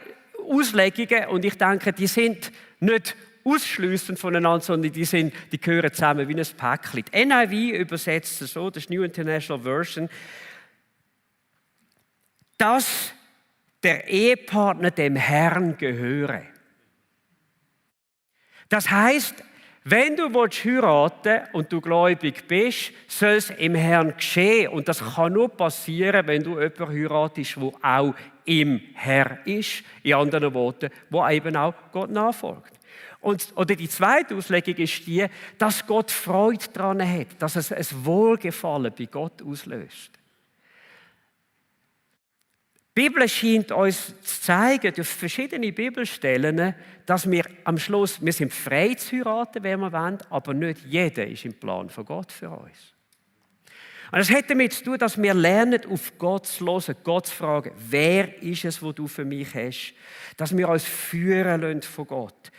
Auslegungen und ich denke, die sind nicht ausschliessend voneinander, sondern die gehören zusammen wie ein Päckchen. Die NIV übersetzt es so, das ist New International Version, dass der Ehepartner dem Herrn gehöre. Das heisst, wenn du heiraten willst und du gläubig bist, soll es im Herrn geschehen. Und das kann nur passieren, wenn du jemanden heiratest, der auch im Herr ist. In anderen Worten, der eben auch Gott nachfolgt. Oder die zweite Auslegung ist die, dass Gott Freude daran hat, dass es ein Wohlgefallen bei Gott auslöst. Die Bibel scheint uns zu zeigen, durch verschiedene Bibelstellen, dass wir am Schluss, wir sind frei zu heiraten, wenn wir wollen, aber nicht jeder ist im Plan von Gott für uns. Und das hat damit zu tun, dass wir lernen, auf Gott zu hören, Gott zu fragen, wer ist es, was du für mich hast? Dass wir uns führen lassen von Gott.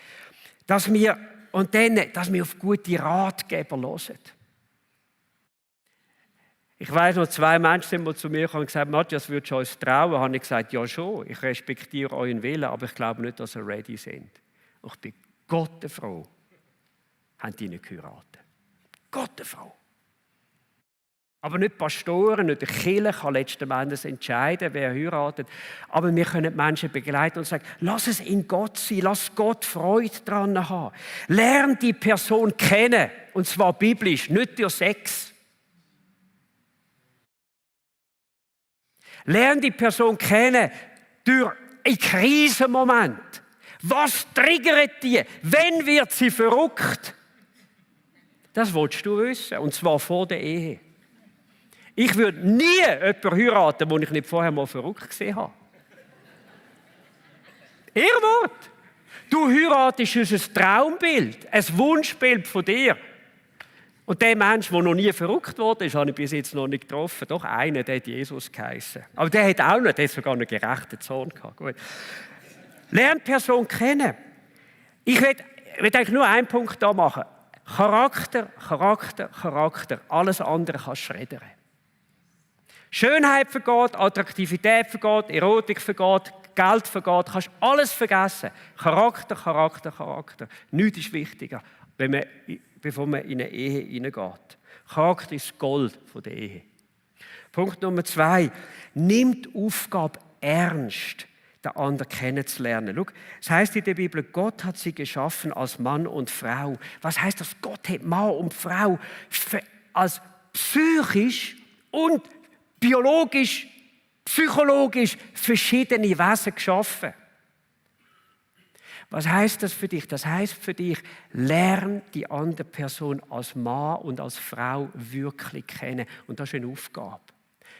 Dass wir auf gute Ratgeber hören. Ich weiss noch, 2 Menschen sind mal zu mir gekommen und gesagt, Matthias, würdest du uns trauen? Habe ich gesagt, ja schon, ich respektiere euren Willen, aber ich glaube nicht, dass ihr ready sind. Und ich bin Gott froh, haben die nicht geheiratet. Gott froh. Aber nicht die Pastoren, nicht die Kirche kann letzten Endes entscheiden, wer heiratet. Aber wir können die Menschen begleiten und sagen, lass es in Gott sein, lass Gott Freude daran haben. Lern die Person kennen, und zwar biblisch, nicht durch Sex. Lern die Person kennen durch einen Krisenmoment. Was triggert die? Wann wird sie verrückt? Das willst du wissen, und zwar vor der Ehe. Ich würde nie jemanden heiraten, den ich nicht vorher mal verrückt gesehen habe. Irrwort! Du heiratest unser Traumbild, ein Wunschbild von dir. Und der Mensch, der noch nie verrückt wurde, habe ich bis jetzt noch nicht getroffen. Doch einer, der hat Jesus geheissen. Aber der hat auch nicht, der hat sogar einen gerechten Sohn gehabt. Gut. Lern die Person kennen. Ich will eigentlich nur einen Punkt da machen. Charakter, Charakter, Charakter. Alles andere kannst du schreddern. Schönheit vergeht, Attraktivität vergeht, Erotik vergeht, Geld vergeht. Du kannst alles vergessen. Charakter, Charakter, Charakter. Nichts ist wichtiger, bevor man in eine Ehe hineingeht. Charakter ist das Gold der Ehe. Punkt Nummer 2. Nimm die Aufgabe ernst, den anderen kennenzulernen. Schau, es heisst in der Bibel, Gott hat sie geschaffen als Mann und Frau. Was heisst das? Gott hat Mann und Frau als psychisch und biologisch, psychologisch verschiedene Wesen geschaffen. Was heisst das für dich? Das heisst für dich, lern die andere Person als Mann und als Frau wirklich kennen. Und das ist eine Aufgabe.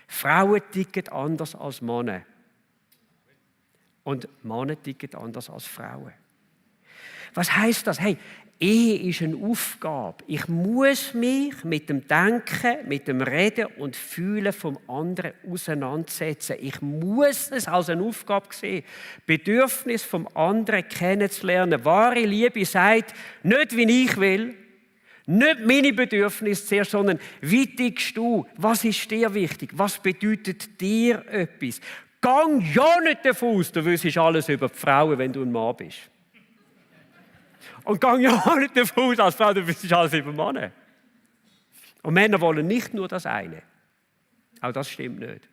Frauen ticken anders als Männer. Und Männer ticken anders als Frauen. Was heisst das? Hey, Ehe ist eine Aufgabe. Ich muss mich mit dem Denken, mit dem Reden und Fühlen vom anderen auseinandersetzen. Ich muss es als eine Aufgabe sehen. Bedürfnis vom anderen kennenzulernen. Wahre Liebe sagt, nicht wie ich will, nicht meine Bedürfnisse zuerst, sondern wie tickst du? Was ist dir wichtig? Was bedeutet dir etwas? Gang ja nicht davon aus, du wüsstest alles über die Frauen, wenn du ein Mann bist. Und gang ja nicht davon aus, als Frau, du wüsstest alles über Männer. Und Männer wollen nicht nur das eine. Auch das stimmt nicht.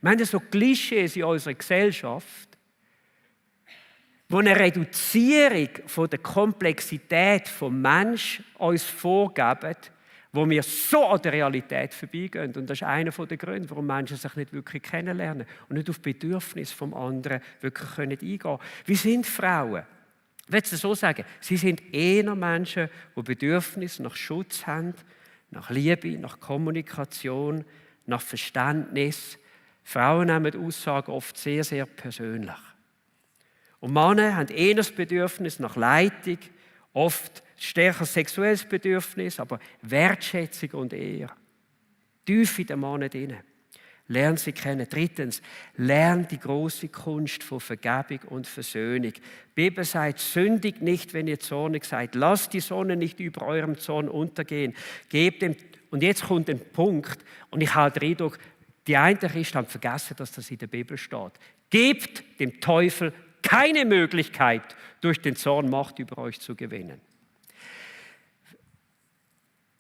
Wir haben so Klischees in unserer Gesellschaft, wo eine Reduzierung von der Komplexität des Menschen uns vorgeben, wo wir so an der Realität vorbeigehen. Und das ist einer der Gründe, warum Menschen sich nicht wirklich kennenlernen und nicht auf die Bedürfnisse des anderen wirklich eingehen können. Wie sind Frauen? Ich will es so sagen, sie sind eher Menschen, die Bedürfnisse nach Schutz haben, nach Liebe, nach Kommunikation, nach Verständnis. Frauen nehmen Aussagen oft sehr, sehr persönlich. Und Männer haben eher das Bedürfnis nach Leitung, oft stärker sexuelles Bedürfnis, aber Wertschätzung und Ehre. Tief in den Männern drin. Lern sie kennen. 3. Lern die große Kunst von Vergebung und Versöhnung. Die Bibel sagt, sündigt nicht, wenn ihr zornig seid. Lasst die Sonne nicht über eurem Zorn untergehen. Gebt dem, und jetzt kommt ein Punkt, und ich habe den Eindruck, die einen Christen haben vergessen, dass das in der Bibel steht. Gebt dem Teufel keine Möglichkeit, durch den Zorn Macht über euch zu gewinnen.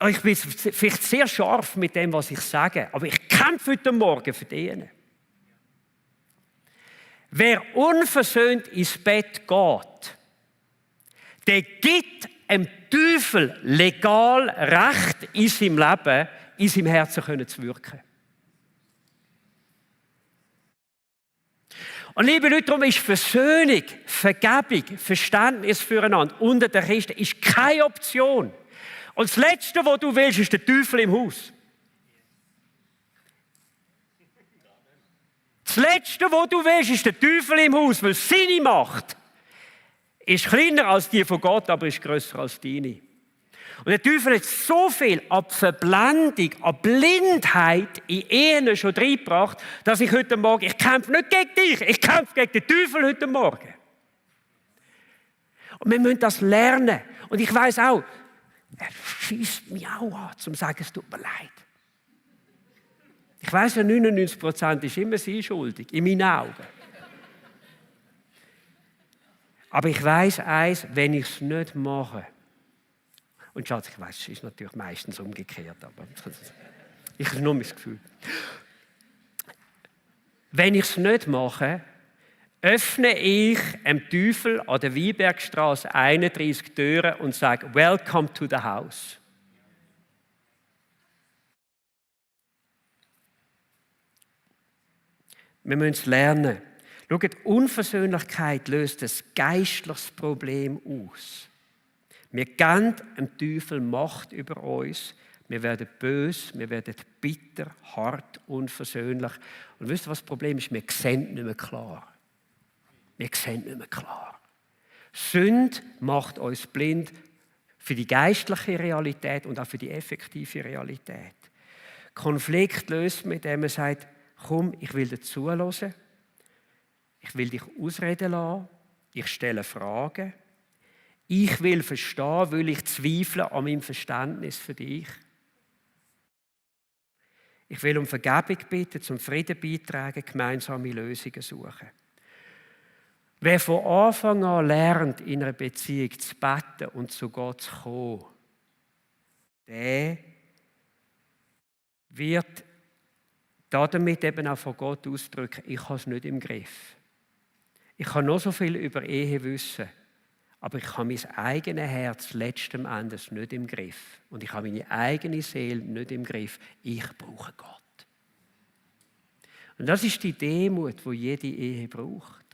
Ich bin vielleicht sehr scharf mit dem, was ich sage, aber ich kämpfe heute Morgen für den. Wer unversöhnt ins Bett geht, der gibt dem Teufel legal Recht in seinem Leben, in seinem Herzen zu wirken. Und liebe Leute, darum ist Versöhnung, Vergebung, Verständnis füreinander unter den Christen ist keine Option. Und das Letzte, was du willst, ist der Teufel im Haus. Das Letzte, was du willst, ist der Teufel im Haus, weil seine Macht ist kleiner als die von Gott, aber ist grösser als deine. Und der Teufel hat so viel an Verblendung, an Blindheit in Ehen schon reingebracht, dass ich heute Morgen, ich kämpfe nicht gegen dich, ich kämpfe gegen den Teufel heute Morgen. Und wir müssen das lernen. Und ich weiss auch, er schießt mich auch an, um zu sagen, es tut mir leid. Ich weiss ja, 99% ist immer sie schuldig, in meinen Augen. Aber ich weiss eins, wenn ich es nicht mache, und Schatz, ich weiss, es ist natürlich meistens umgekehrt, aber ich habe nur mein Gefühl. Wenn ich es nicht mache, öffne ich dem Teufel an der Weinbergstraße 31 Türen und sage, welcome to the house. Wir müssen es lernen. Schaut, Unversöhnlichkeit löst ein geistliches Problem aus. Wir geben dem Teufel Macht über uns. Wir werden böse, wir werden bitter, hart, unversöhnlich. Und wisst ihr, was das Problem ist? Wir sehen nicht mehr klar. Wir sehen nicht mehr klar. Sünde macht uns blind für die geistliche Realität und auch für die effektive Realität. Konflikt löst man, indem man sagt, komm, ich will dir zuhören. Ich will dich ausreden lassen. Ich stelle Fragen. Ich will verstehen, weil ich zweifle an meinem Verständnis für dich. Ich will um Vergebung bitten, zum Frieden beitragen, gemeinsame Lösungen suchen. Wer von Anfang an lernt, in einer Beziehung zu beten und zu Gott zu kommen, der wird damit eben auch von Gott ausdrücken, ich habe es nicht im Griff. Ich kann noch so viel über Ehe wissen, aber ich habe mein eigenes Herz letzten Endes nicht im Griff. Und ich habe meine eigene Seele nicht im Griff. Ich brauche Gott. Und das ist die Demut, die jede Ehe braucht.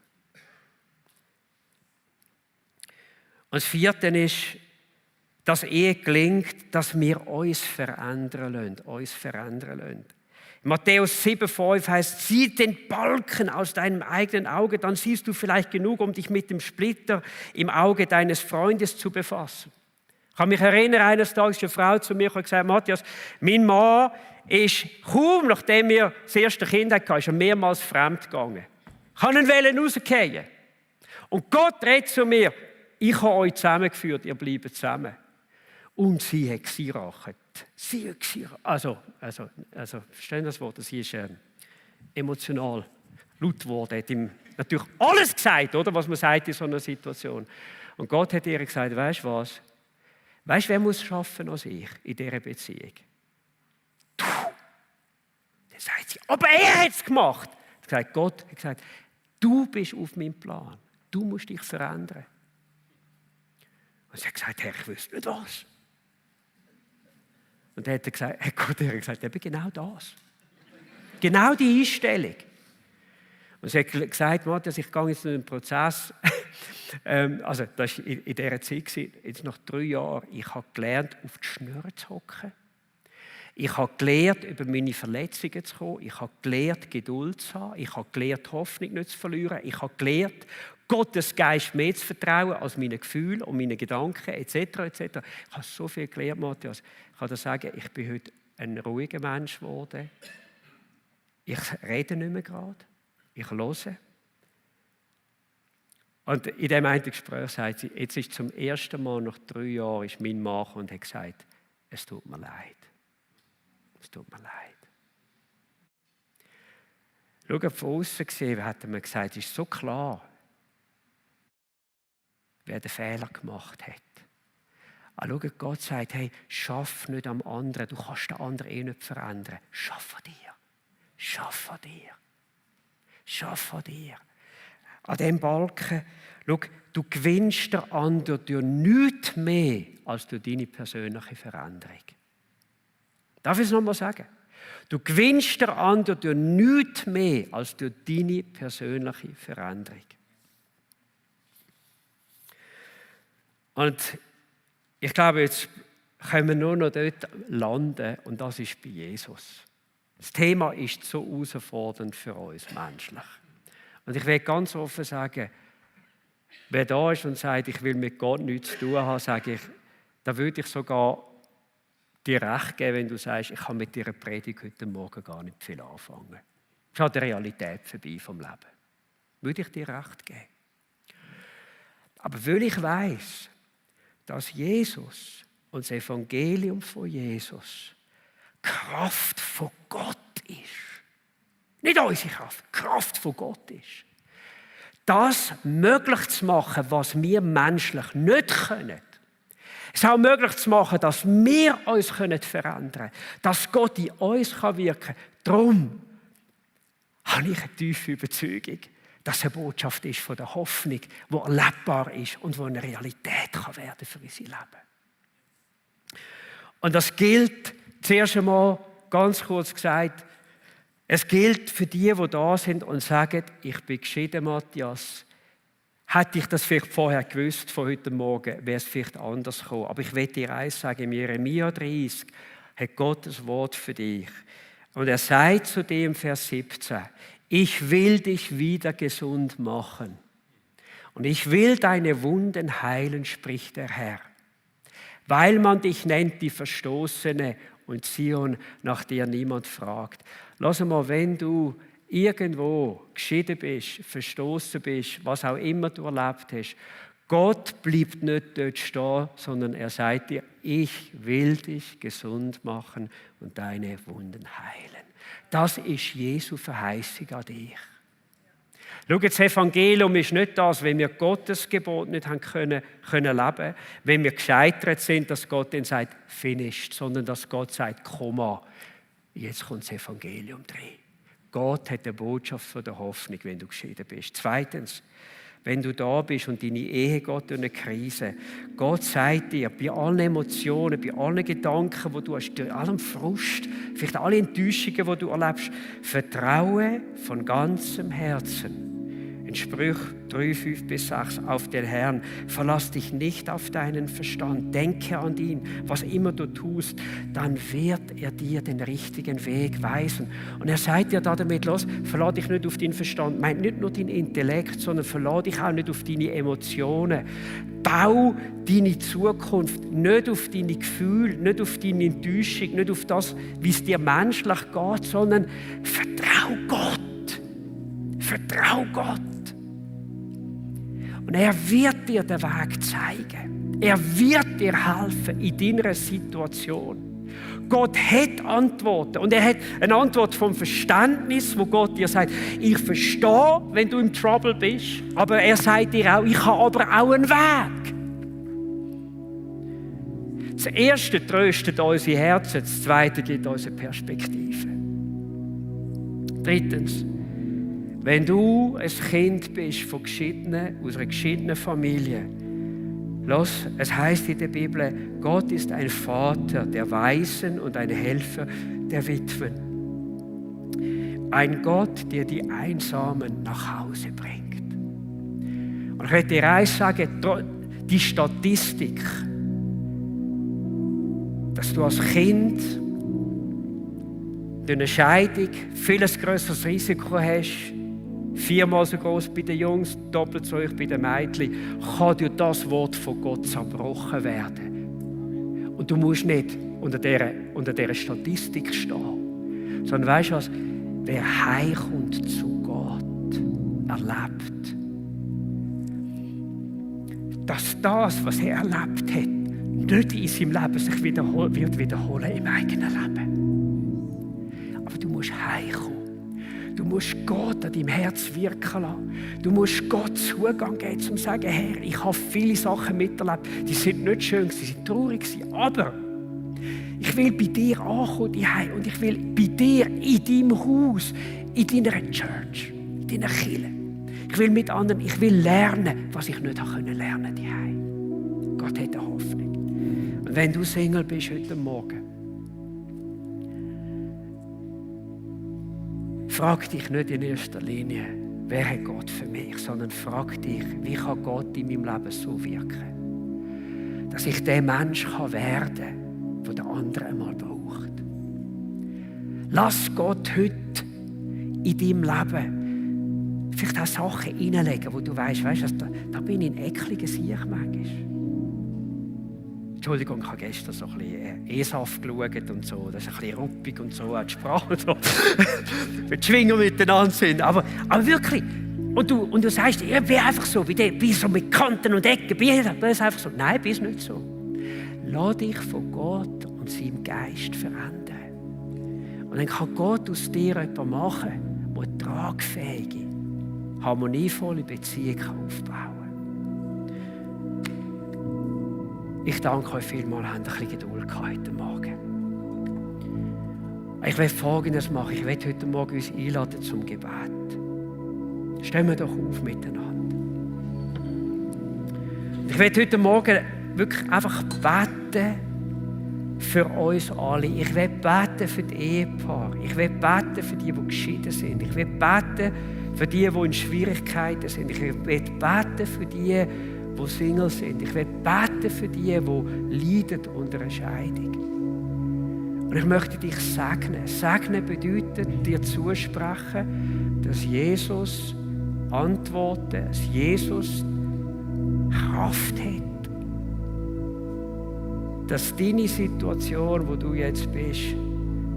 Und das Vierte ist, dass Ehe gelingt, dass wir uns verändern lassen. In Matthäus 7,5 heißt, zieh den Balken aus deinem eigenen Auge, dann siehst du vielleicht genug, um dich mit dem Splitter im Auge deines Freundes zu befassen. Ich kann mich erinnern, eines Tages eine Frau zu mir und gesagt, Matthias, mein Mann ist kaum, nachdem wir das erste Kind hatten, ist er mehrmals fremd gegangen. Ich wollte ihn rausgehen. Und Gott redet zu mir, ich habe euch zusammengeführt, ihr bleibt zusammen. Und sie hat gesiracht. Sie hat gesiracht. Also, verstehen das Wort? Sie ist emotional laut geworden. Hat ihm natürlich alles gesagt, oder, was man sagt in so einer Situation. Und Gott hat ihr gesagt, weißt du was? Weißt du, wer muss schaffen als ich in dieser Beziehung? Du! Dann sagt sie, aber er hat es gemacht. Gott hat gesagt, du bist auf meinem Plan. Du musst dich verändern. Und sie hat gesagt, Herr, ich wüsste nicht was. Und dann hat Gott gesagt, eben genau das. Genau die Einstellung. Und sie hat gesagt, Matthias, ich gehe jetzt in einen Prozess. Also das war in dieser Zeit, jetzt nach 3 Jahren, ich habe gelernt, auf die Schnur zu hocken. Ich habe gelernt, über meine Verletzungen zu kommen. Ich habe gelernt, Geduld zu haben. Ich habe gelernt, Hoffnung nicht zu verlieren. Ich habe gelernt, Gottes Geist mehr zu vertrauen als meinen Gefühlen und meinen Gedanken etc. etc. Ich habe so viel gelernt, Matthias. Ich kann dir sagen, ich bin heute ein ruhiger Mensch geworden. Ich rede nicht mehr gerade. Ich höre. Und in diesem einen Gespräch sagt sie, jetzt ist zum ersten Mal nach 3 Jahren ist mein Mann gekommen und hat gesagt, es tut mir leid. Es tut mir leid. Schau, von außen gesehen hat er mir gesagt, es ist so klar, wer den Fehler gemacht hat. Aber schau, Gott sagt, hey, schaff nicht am anderen, du kannst den anderen nicht verändern. Schaff an dir. Schaff an dir. Schaff an dir. An diesem Balken, schau, du gewinnst den anderen durch nichts mehr als durch deine persönliche Veränderung. Darf ich es nochmal sagen? Du gewinnst den anderen durch nichts mehr als durch deine persönliche Veränderung. Und ich glaube, jetzt können wir nur noch dort landen und das ist bei Jesus. Das Thema ist so herausfordernd für uns menschlich. Und ich will ganz offen sagen, wer da ist und sagt, ich will mit Gott nichts zu tun haben, sage ich, Da würde ich sogar dir recht geben, wenn du sagst, ich kann mit dieser Predigt heute Morgen gar nicht viel anfangen. Das ist halt die Realität vorbei vom Leben. Würde ich dir recht geben. Aber weil ich weiss, dass Jesus und das Evangelium von Jesus Kraft von Gott ist, nicht unsere Kraft, Kraft von Gott ist, das möglich zu machen, was wir menschlich nicht können, es auch möglich zu machen, dass wir uns verändern können, dass Gott in uns wirken kann. Darum habe ich eine tiefe Überzeugung, dass es eine Botschaft ist von der Hoffnung, die erlebbar ist und die eine Realität kann werden für unser Leben. Und das gilt zuerst einmal, ganz kurz gesagt, es gilt für die da sind und sagen, ich bin geschieden, Matthias. Hätte ich das vielleicht vorher gewusst, von heute Morgen, wäre es vielleicht anders gekommen. Aber ich will dir eins sagen, im Jeremia 30 hat Gott ein Wort für dich. Und er sagt zu dem Vers 17, ich will dich wieder gesund machen. Und ich will deine Wunden heilen, spricht der Herr. Weil man dich nennt, die Verstoßene und Zion, nach der niemand fragt. Lass mal, wenn du irgendwo geschieden bist, verstoßen bist, was auch immer du erlebt hast, Gott bleibt nicht dort stehen, sondern er sagt dir, ich will dich gesund machen und deine Wunden heilen. Das ist Jesu Verheißung an dich. Schau, das Evangelium ist nicht das, wenn wir Gottes Gebot nicht haben können leben, wenn wir gescheitert sind, dass Gott dann sagt, finished, sondern dass Gott sagt, Komma, jetzt kommt das Evangelium drin. Gott hat eine Botschaft von der Hoffnung, wenn du geschieden bist. Zweitens, wenn du da bist und deine Ehe geht durch eine Krise, Gott sagt dir, bei allen Emotionen, bei allen Gedanken, die du hast, bei allem Frust, vielleicht alle Enttäuschungen, die du erlebst, vertraue von ganzem Herzen. In Sprüche 3, 5 bis 6 auf den Herrn. Verlass dich nicht auf deinen Verstand. Denke an ihn, was immer du tust, dann wird er dir den richtigen Weg weisen. Und er sagt dir damit, los, verlass dich nicht auf deinen Verstand. Meint nicht nur deinen Intellekt, sondern verlass dich auch nicht auf deine Emotionen. Bau deine Zukunft nicht auf deine Gefühle, nicht auf deine Enttäuschung, nicht auf das, wie es dir menschlich geht, sondern vertrau Gott. Vertrau Gott. Und er wird dir den Weg zeigen. Er wird dir helfen in deiner Situation. Gott hat Antworten. Und er hat eine Antwort vom Verständnis, wo Gott dir sagt, ich verstehe, wenn du im Trouble bist, aber er sagt dir auch, ich habe aber auch einen Weg. Das Erste tröstet unsere Herzen, das Zweite gibt uns eine Perspektive. Drittens, wenn du ein Kind bist von Geschiedenen, aus einer geschiedenen Familie, los, es heißt in der Bibel, Gott ist ein Vater der Waisen und ein Helfer der Witwen. Ein Gott, der die Einsamen nach Hause bringt. Und ich möchte dir eins sagen, die Statistik, dass du als Kind durch eine Scheidung viel grösseres Risiko hast, 4-mal so groß bei den Jungs, doppelt so hoch bei den Mädchen, kann durch das Wort von Gott zerbrochen werden. Und du musst nicht unter dieser Statistik stehen, sondern weißt du was? Wer heimkommt zu Gott, erlebt, dass das, was er erlebt hat, nicht in seinem Leben sich wird wiederholen im eigenen Leben. Aber du musst heimkommen. Du musst Gott an deinem Herz wirken lassen. Du musst Gott Zugang geben, um zu sagen, Herr, ich habe viele Sachen miterlebt, die sind nicht schön, sie sind traurig, aber ich will bei dir ankommen und ich will bei dir in deinem Haus, in deiner Church, in deiner Kirche. Ich will mit anderen, ich will lernen, was ich nicht lernen konnte. Gott hat eine Hoffnung. Und wenn du Single bist heute Morgen, frag dich nicht in erster Linie, wer hat Gott für mich, sondern frag dich, wie kann Gott in meinem Leben so wirken, dass ich der Mensch werden kann, der der andere einmal braucht. Lass Gott heute in deinem Leben vielleicht auch Sachen hineinlegen, wo du weißt, da bin ich ein ekliger Sieg manchmal. Entschuldigung, ich habe gestern so ein bisschen ESAF geschaut und so. Das ist ein bisschen ruppig und so, auch die Sprache so. Wenn die Schwinger miteinander sind. Aber wirklich. Und du sagst, ich bin einfach so, wie so mit Kanten und Ecken. Bin ich einfach so. Nein, bist nicht so. Lass dich von Gott und seinem Geist verändern. Und dann kann Gott aus dir etwas machen, der eine tragfähige, harmonievolle Beziehung aufbauen kann. Ich danke euch vielmals, habt ein bisschen Geduld heute Morgen. Ich will Folgendes machen. Ich will heute Morgen uns einladen zum Gebet. Stehen wir doch auf miteinander. Ich will heute Morgen wirklich einfach beten für uns alle. Ich will beten für die Ehepaare. Ich will beten für die geschieden sind. Ich will beten für die in Schwierigkeiten sind. Ich will beten für die Single sind. Ich will beten für die leiden unter einer Scheidung. Und ich möchte dich segnen. Segnen bedeutet, dir zusprechen, dass Jesus antworten, dass Jesus Kraft hat. Dass deine Situation, wo du jetzt bist,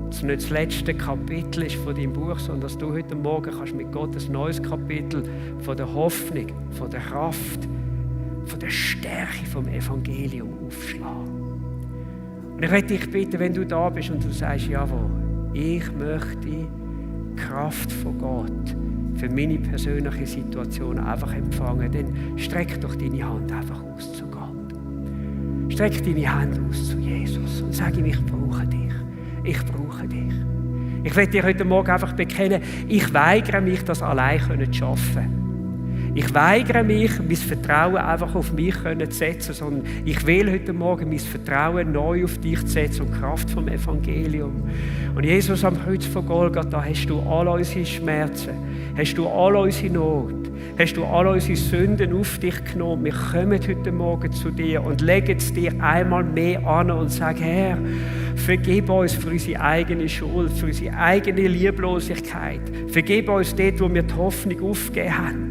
das nicht das letzte Kapitel ist von deinem Buch, sondern dass du heute Morgen kannst mit Gott ein neues Kapitel von der Hoffnung, von der Kraft, von der Stärke vom Evangelium aufschlagen. Und ich möchte dich bitten, wenn du da bist und du sagst, jawohl, ich möchte die Kraft von Gott für meine persönliche Situation einfach empfangen, dann streck doch deine Hand einfach aus zu Gott. Streck deine Hand aus zu Jesus und sag ihm, ich brauche dich. Ich brauche dich. Ich will dir heute Morgen einfach bekennen, ich weigere mich, das allein zu schaffen. Ich weigere mich, mein Vertrauen einfach auf mich zu setzen, sondern ich will heute Morgen mein Vertrauen neu auf dich setzen und die Kraft vom Evangelium. Und Jesus, am Kreuz von Golgatha hast du all unsere Schmerzen, hast du all unsere Not, hast du all unsere Sünden auf dich genommen. Wir kommen heute Morgen zu dir und legen es dir einmal mehr an und sagen, Herr, vergib uns für unsere eigene Schuld, für unsere eigene Lieblosigkeit. Vergib uns dort, wo wir die Hoffnung aufgegeben haben.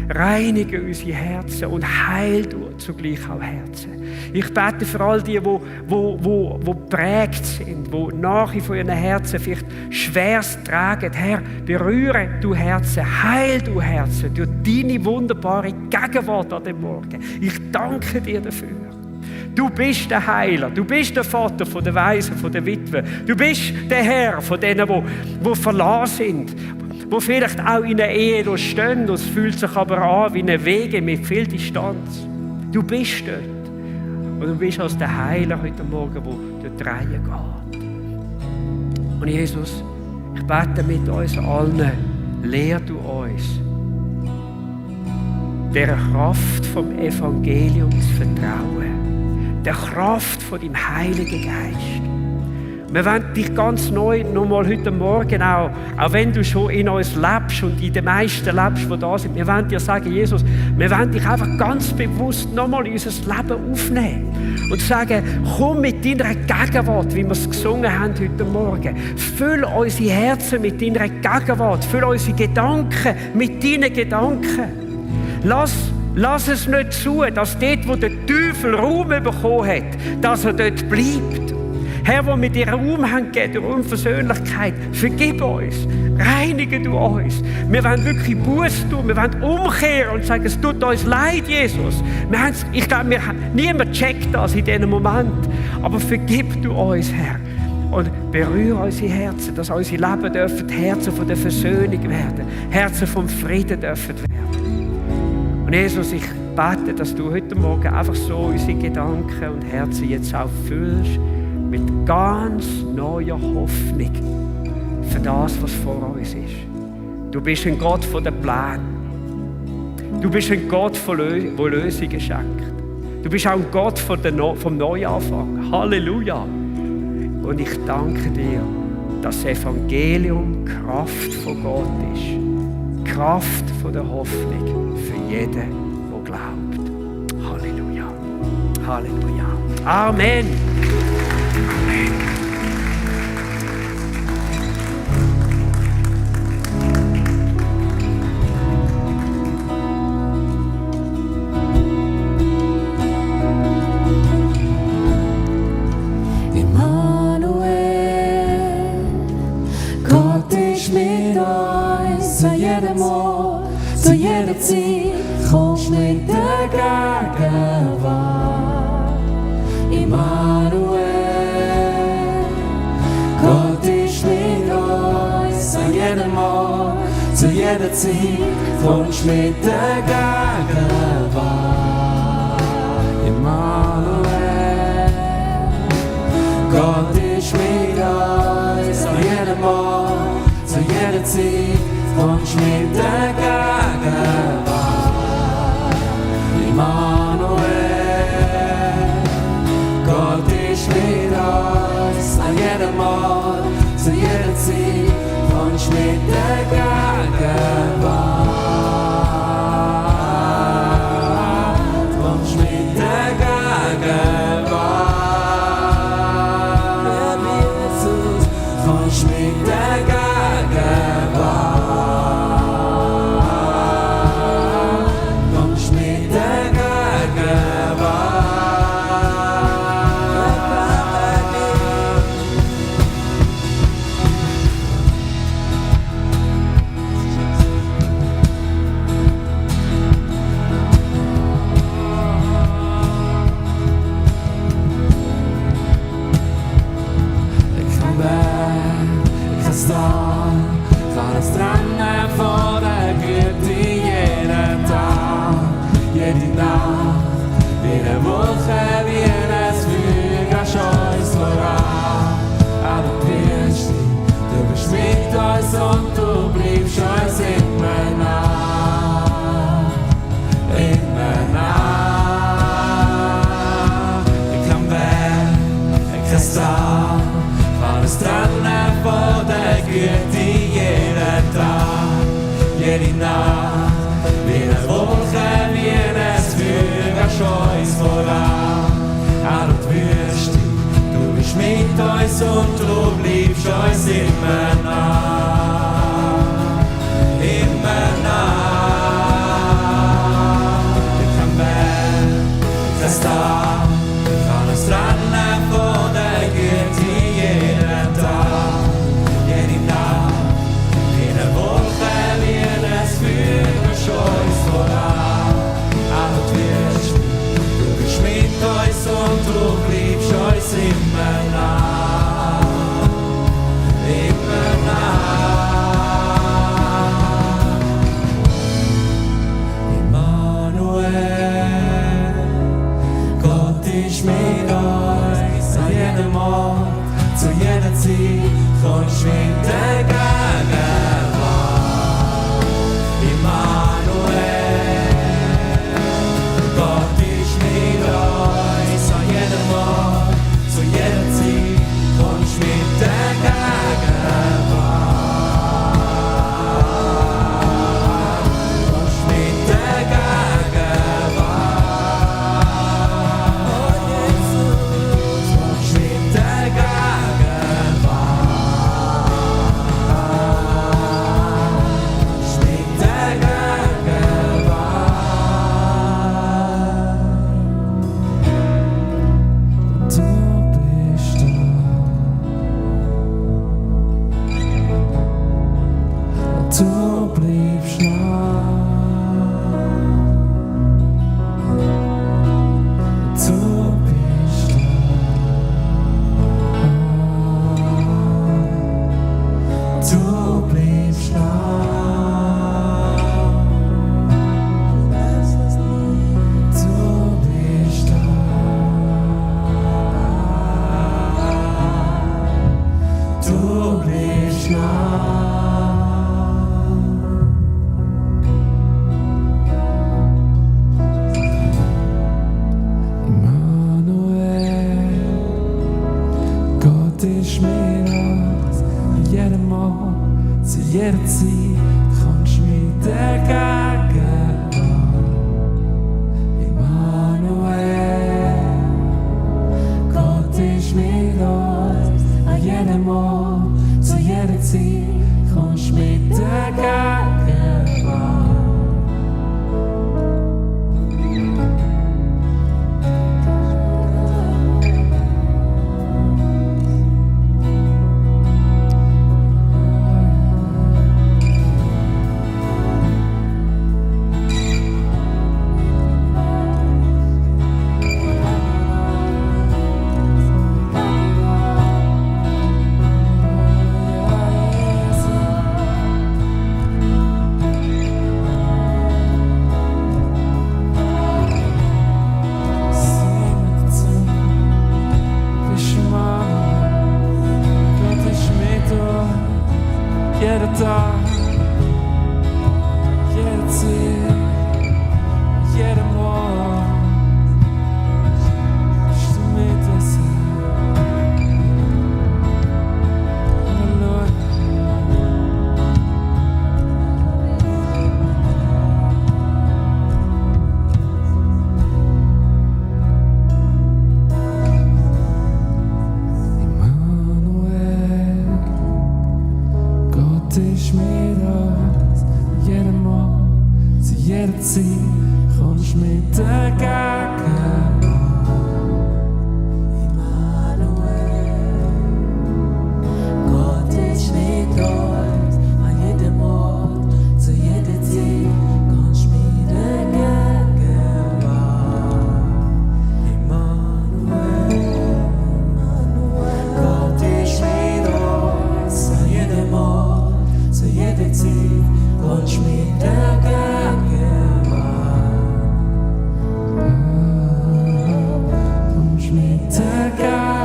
Reinige unsere Herzen und heil du zugleich auch Herzen. Ich bete für all die, die geprägt sind, die nachher von ihren Herzen vielleicht schwerst tragen. Herr, berühre du Herzen, heil du Herzen durch deine wunderbare Gegenwart an dem Morgen. Ich danke dir dafür. Du bist der Heiler, du bist der Vater von der Waisen, von der Witwe. Du bist der Herr von denen, die verlassen sind, die vielleicht auch in einer Ehe stehen, und es fühlt sich aber an wie eine Wege mit viel Distanz. Du bist dort. Und du bist als der Heiler heute Morgen, der dort reingeht. Und Jesus, ich bete mit uns allen, lehr du uns, der Kraft vom Evangelium zu vertrauen, der Kraft von deinem Heiligen Geist. Wir wollen dich ganz neu nochmal heute Morgen auch wenn du schon in uns lebst und in den meisten lebst, die da sind, wir wollen dir sagen, Jesus, wir wollen dich einfach ganz bewusst nochmal in unser Leben aufnehmen und sagen, komm mit deiner Gegenwart, wie wir es gesungen haben heute Morgen. Füll unsere Herzen mit deiner Gegenwart, füll unsere Gedanken mit deinen Gedanken. Lass es nicht zu, dass dort, wo der Teufel Raum bekommen hat, dass er dort bleibt. Herr, wo wir dir Raum haben gegeben, durch Unversöhnlichkeit, vergib uns, reinige du uns. Wir wollen wirklich Buße tun, wir wollen umkehren und sagen, es tut uns leid, Jesus. Ich glaube, niemand checkt das in diesem Moment. Aber vergib du uns, Herr. Und berühre unsere Herzen, dass unsere Leben dürfen Herzen von der Versöhnung werden, Herzen vom Frieden dürfen werden. Und Jesus, ich bete, dass du heute Morgen einfach so unsere Gedanken und Herzen jetzt auch füllst, mit ganz neuer Hoffnung für das, was vor uns ist. Du bist ein Gott von den Plänen. Du bist ein Gott, der Lösungen schenkt. Du bist auch ein Gott vom Neuanfang. Halleluja. Und ich danke dir, dass das Evangelium Kraft von Gott ist. Kraft von der Hoffnung für jeden, der glaubt. Halleluja. Halleluja. Amen. jedem Ort, zu jeder Zeit, kommst mit der Gegenwart. Immanuel, Gott ist mit uns, an jedem Ort, zu jeder Zeit, kommst mit der Gegenwart. Immanuel, Gott ist mit uns, an jedem Ort, zu jeder Zeit, kommst mit der Gegenwart. Immanuel, Gott ist mit uns, an jedem Ort, zu jeder Zeit, kommst mit der Gegenwart. Kommst mit der Gegenwart. Ja, Jesus, kommst mit der Gegenwart. Kommst mit der kann es trennen von der Güte jeden Tag, jede Nacht, wie eine Wolke, wie ein Feuer, gehst uns voran. Aber du bist mit uns und du bleibst uns immer nah, immer nah. Ich kann weg, ich kann stehen, kann es trennen von der Güte jeden Tag, jede Nacht, wie eine Wolke, wie ein Feuer, gehst uns voran. Aber du wirst, du bist mit uns und du bleibst uns immer nah, immer nah. Ich kann weg, ich kann stehen, kann es trennen von der Güte jeden Tag, jede Nacht, wie eine Wolke, wie ein Feuer, gehst uns voran. Aber du wirst, du bist mit uns und du bleibst uns immer nah, immer nah. Immanuel, Gott ist mit uns, an jedem Ort, zu jeder Zeit, kommst mit der Gegenwart. Immanuel, Gott ist mit uns, an jedem Ort, zu jeder Zeit, kommst mit der Gegenwart. Kommst mit der Gegenwart. Oh Jesus, kommst mit der Gegenwart. Mit der Gegenwart. Du bist da. Du bleibst nah. Du bist da. Du bleibst nah. Du bist da. Du bleibst nah. Immanuel, Gott ist mit uns, an jedem Ort, zu jeder Zeit, kommst mit der Gegenwart. Immanuel, Gott ist mit uns, an jedem Ort, zu jeder Zeit, kommst mit der Gegenwart. jeden Tag, jede Zeit, jedem Ort. Bist du mit uns, Halleluja. Immanuel, Gott ist mit uns, an jedem Ort, zu jeder Zeit, kommst mit der Gegenwart. Gott ist mit uns, an jedem Ort, zu jeder Zeit, kommst mit der Gegenwart. Immanuel, Gott ist mit uns, an jedem Ort, zu jeder Zeit, kommst mit der Gegenwart. Kommst mit der Gegenwart.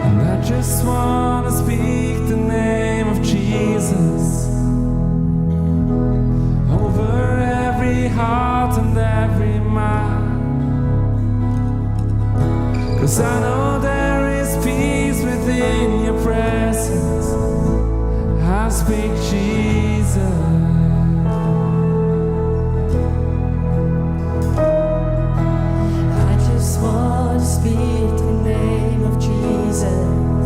And I just wanna speak the name of Jesus over every heart and every mind. 'Cause I know there is peace within your presence. I speak Jesus. I just want to speak the name of Jesus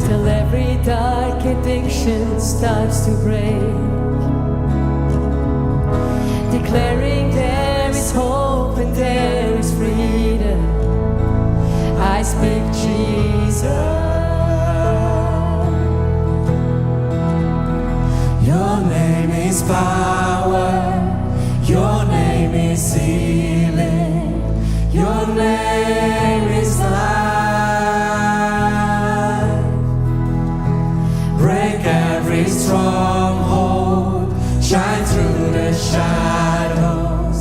till every dark addiction starts to break, declaring there is hope and there is freedom. I speak Jesus. Your name is power. Your name is healing. Your name is life. Break every stronghold. Shine through the shadows.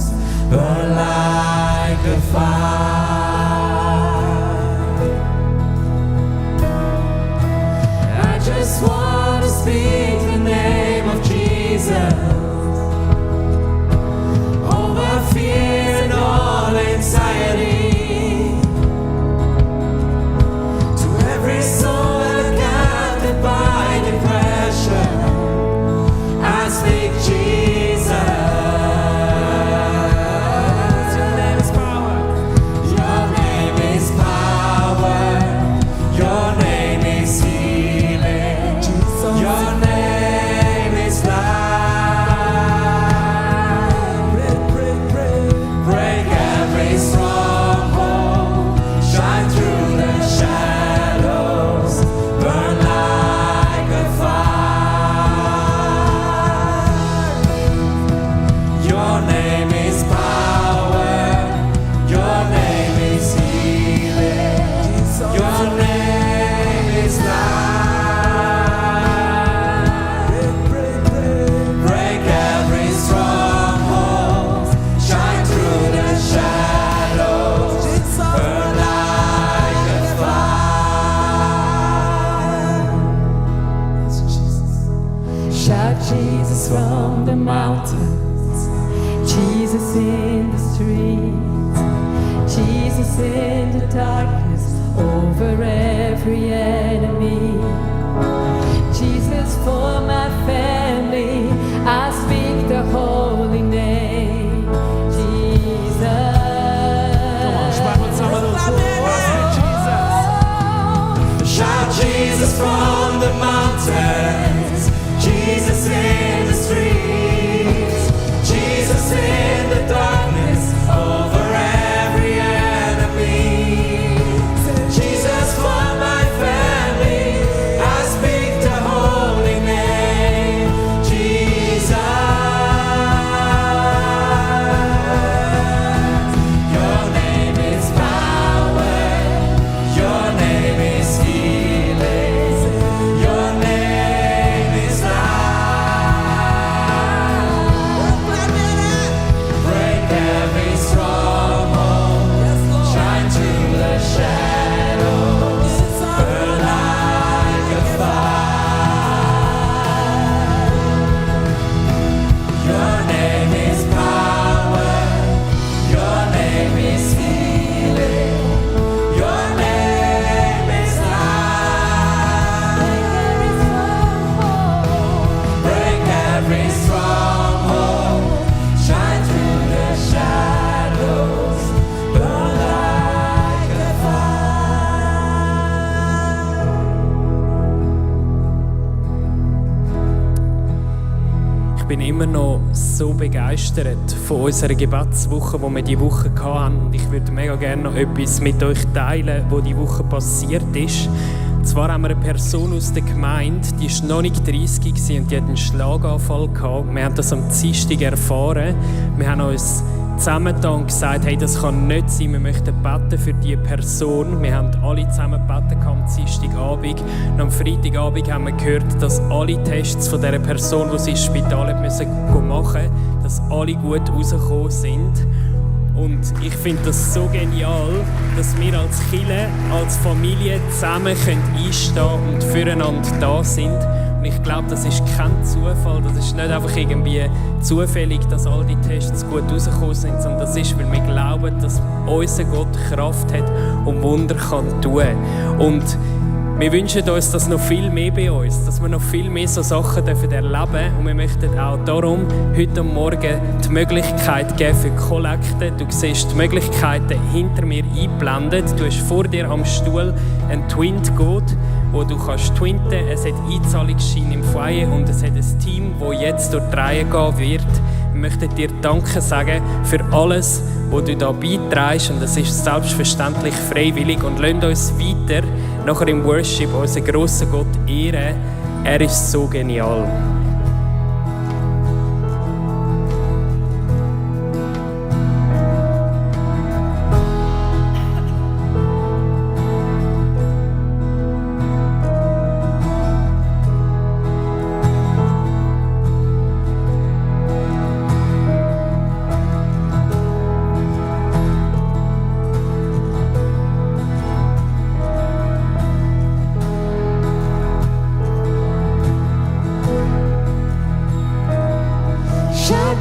Burn like a fire. I just want to speak the name of Jesus over fear and all anxiety. To every soul captured by depression, I speak Jesus. Your name is power. Your name is power. Your name is healing. Your name is life. Break every stronghold. Shine through the shadows. Burn like a fire. Your name is power. Your name is healing. Your name is life. Break every stronghold. Shine through the shadows. Burn like a fire. Shout Jesus from the mountains, Jesus in the streets, Jesus in the darkness over every enemy. Jesus for my family, I speak the holy name, Jesus. Shout Jesus from the mountains, Jesus in the streets, Jesus in the darkness over every enemy. Jesus for my family, I speak the holy every stronghold, shine through the shadows, burn like a fire. Ich bin immer noch so begeistert von unserer Gebetswoche, die wir diese Woche hatten. Und ich würde mega gerne noch etwas mit euch teilen, was diese Woche passiert ist. Und zwar haben wir eine Person aus der Gemeinde, die war noch nicht 30 und die hat einen Schlaganfall gehabt. Wir haben das am Dienstag erfahren. Wir haben uns zusammengetan und gesagt, hey, das kann nicht sein, wir möchten beten für diese Person. Wir haben alle zusammen gebeten am Dienstagabend. Und am Freitagabend haben wir gehört, dass alle Tests von dieser Person, die sie ins Spital machen musste, dass alle gut rausgekommen sind. Und ich finde das so genial, dass wir als Kirche, als Familie zusammen einstehen und füreinander da sind. Und ich glaube, das ist kein Zufall, das ist nicht einfach irgendwie zufällig, dass all die Tests gut rausgekommen sind, sondern das ist, weil wir glauben, dass unser Gott Kraft hat und Wunder kann tun. Und wir wünschen uns das noch viel mehr bei uns, dass wir noch viel mehr so Sachen erleben dürfen. Und wir möchten auch darum heute Morgen die Möglichkeit geben für Kollekte. Du siehst die Möglichkeiten hinter mir eingeblendet. Du hast vor dir am Stuhl einen Twint-Code, wo du kannst twinten. Es hat Einzahlungsschein im Foyer und es hat ein Team, das jetzt durch die Reihe gehen wird. Wir möchten dir Danke sagen für alles, was du da beiträgst. Und es ist selbstverständlich freiwillig. Und lasst uns weiter nachher im Worship unseren grossen Gott ehren. Er ist so genial.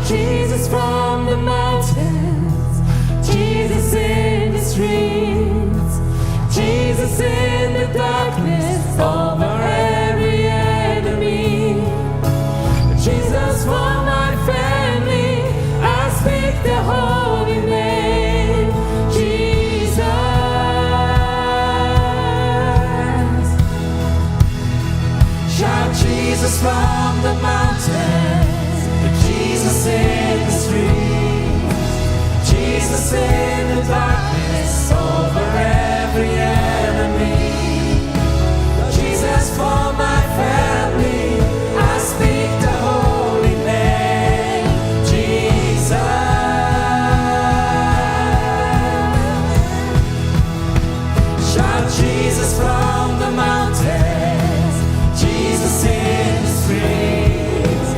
Jesus from the mountains, Jesus in the streets, Jesus in the darkness over every enemy, Jesus for my family, I speak the holy name, Jesus. Shout Jesus from the mountains, Jesus in the streets, Jesus in the darkness over every enemy, Jesus for my family, I speak the holy name, Jesus. Shout Jesus from the mountains, Jesus in the streets,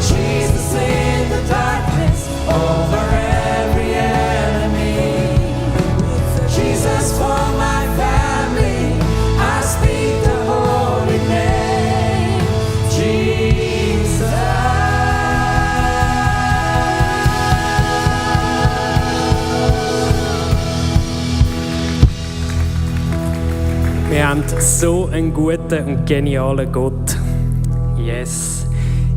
Jesus in the darkness over every enemy, Jesus for my family, I speak the holy name, Jesus. Wir haben so einen guten und genialen Gott. Yes.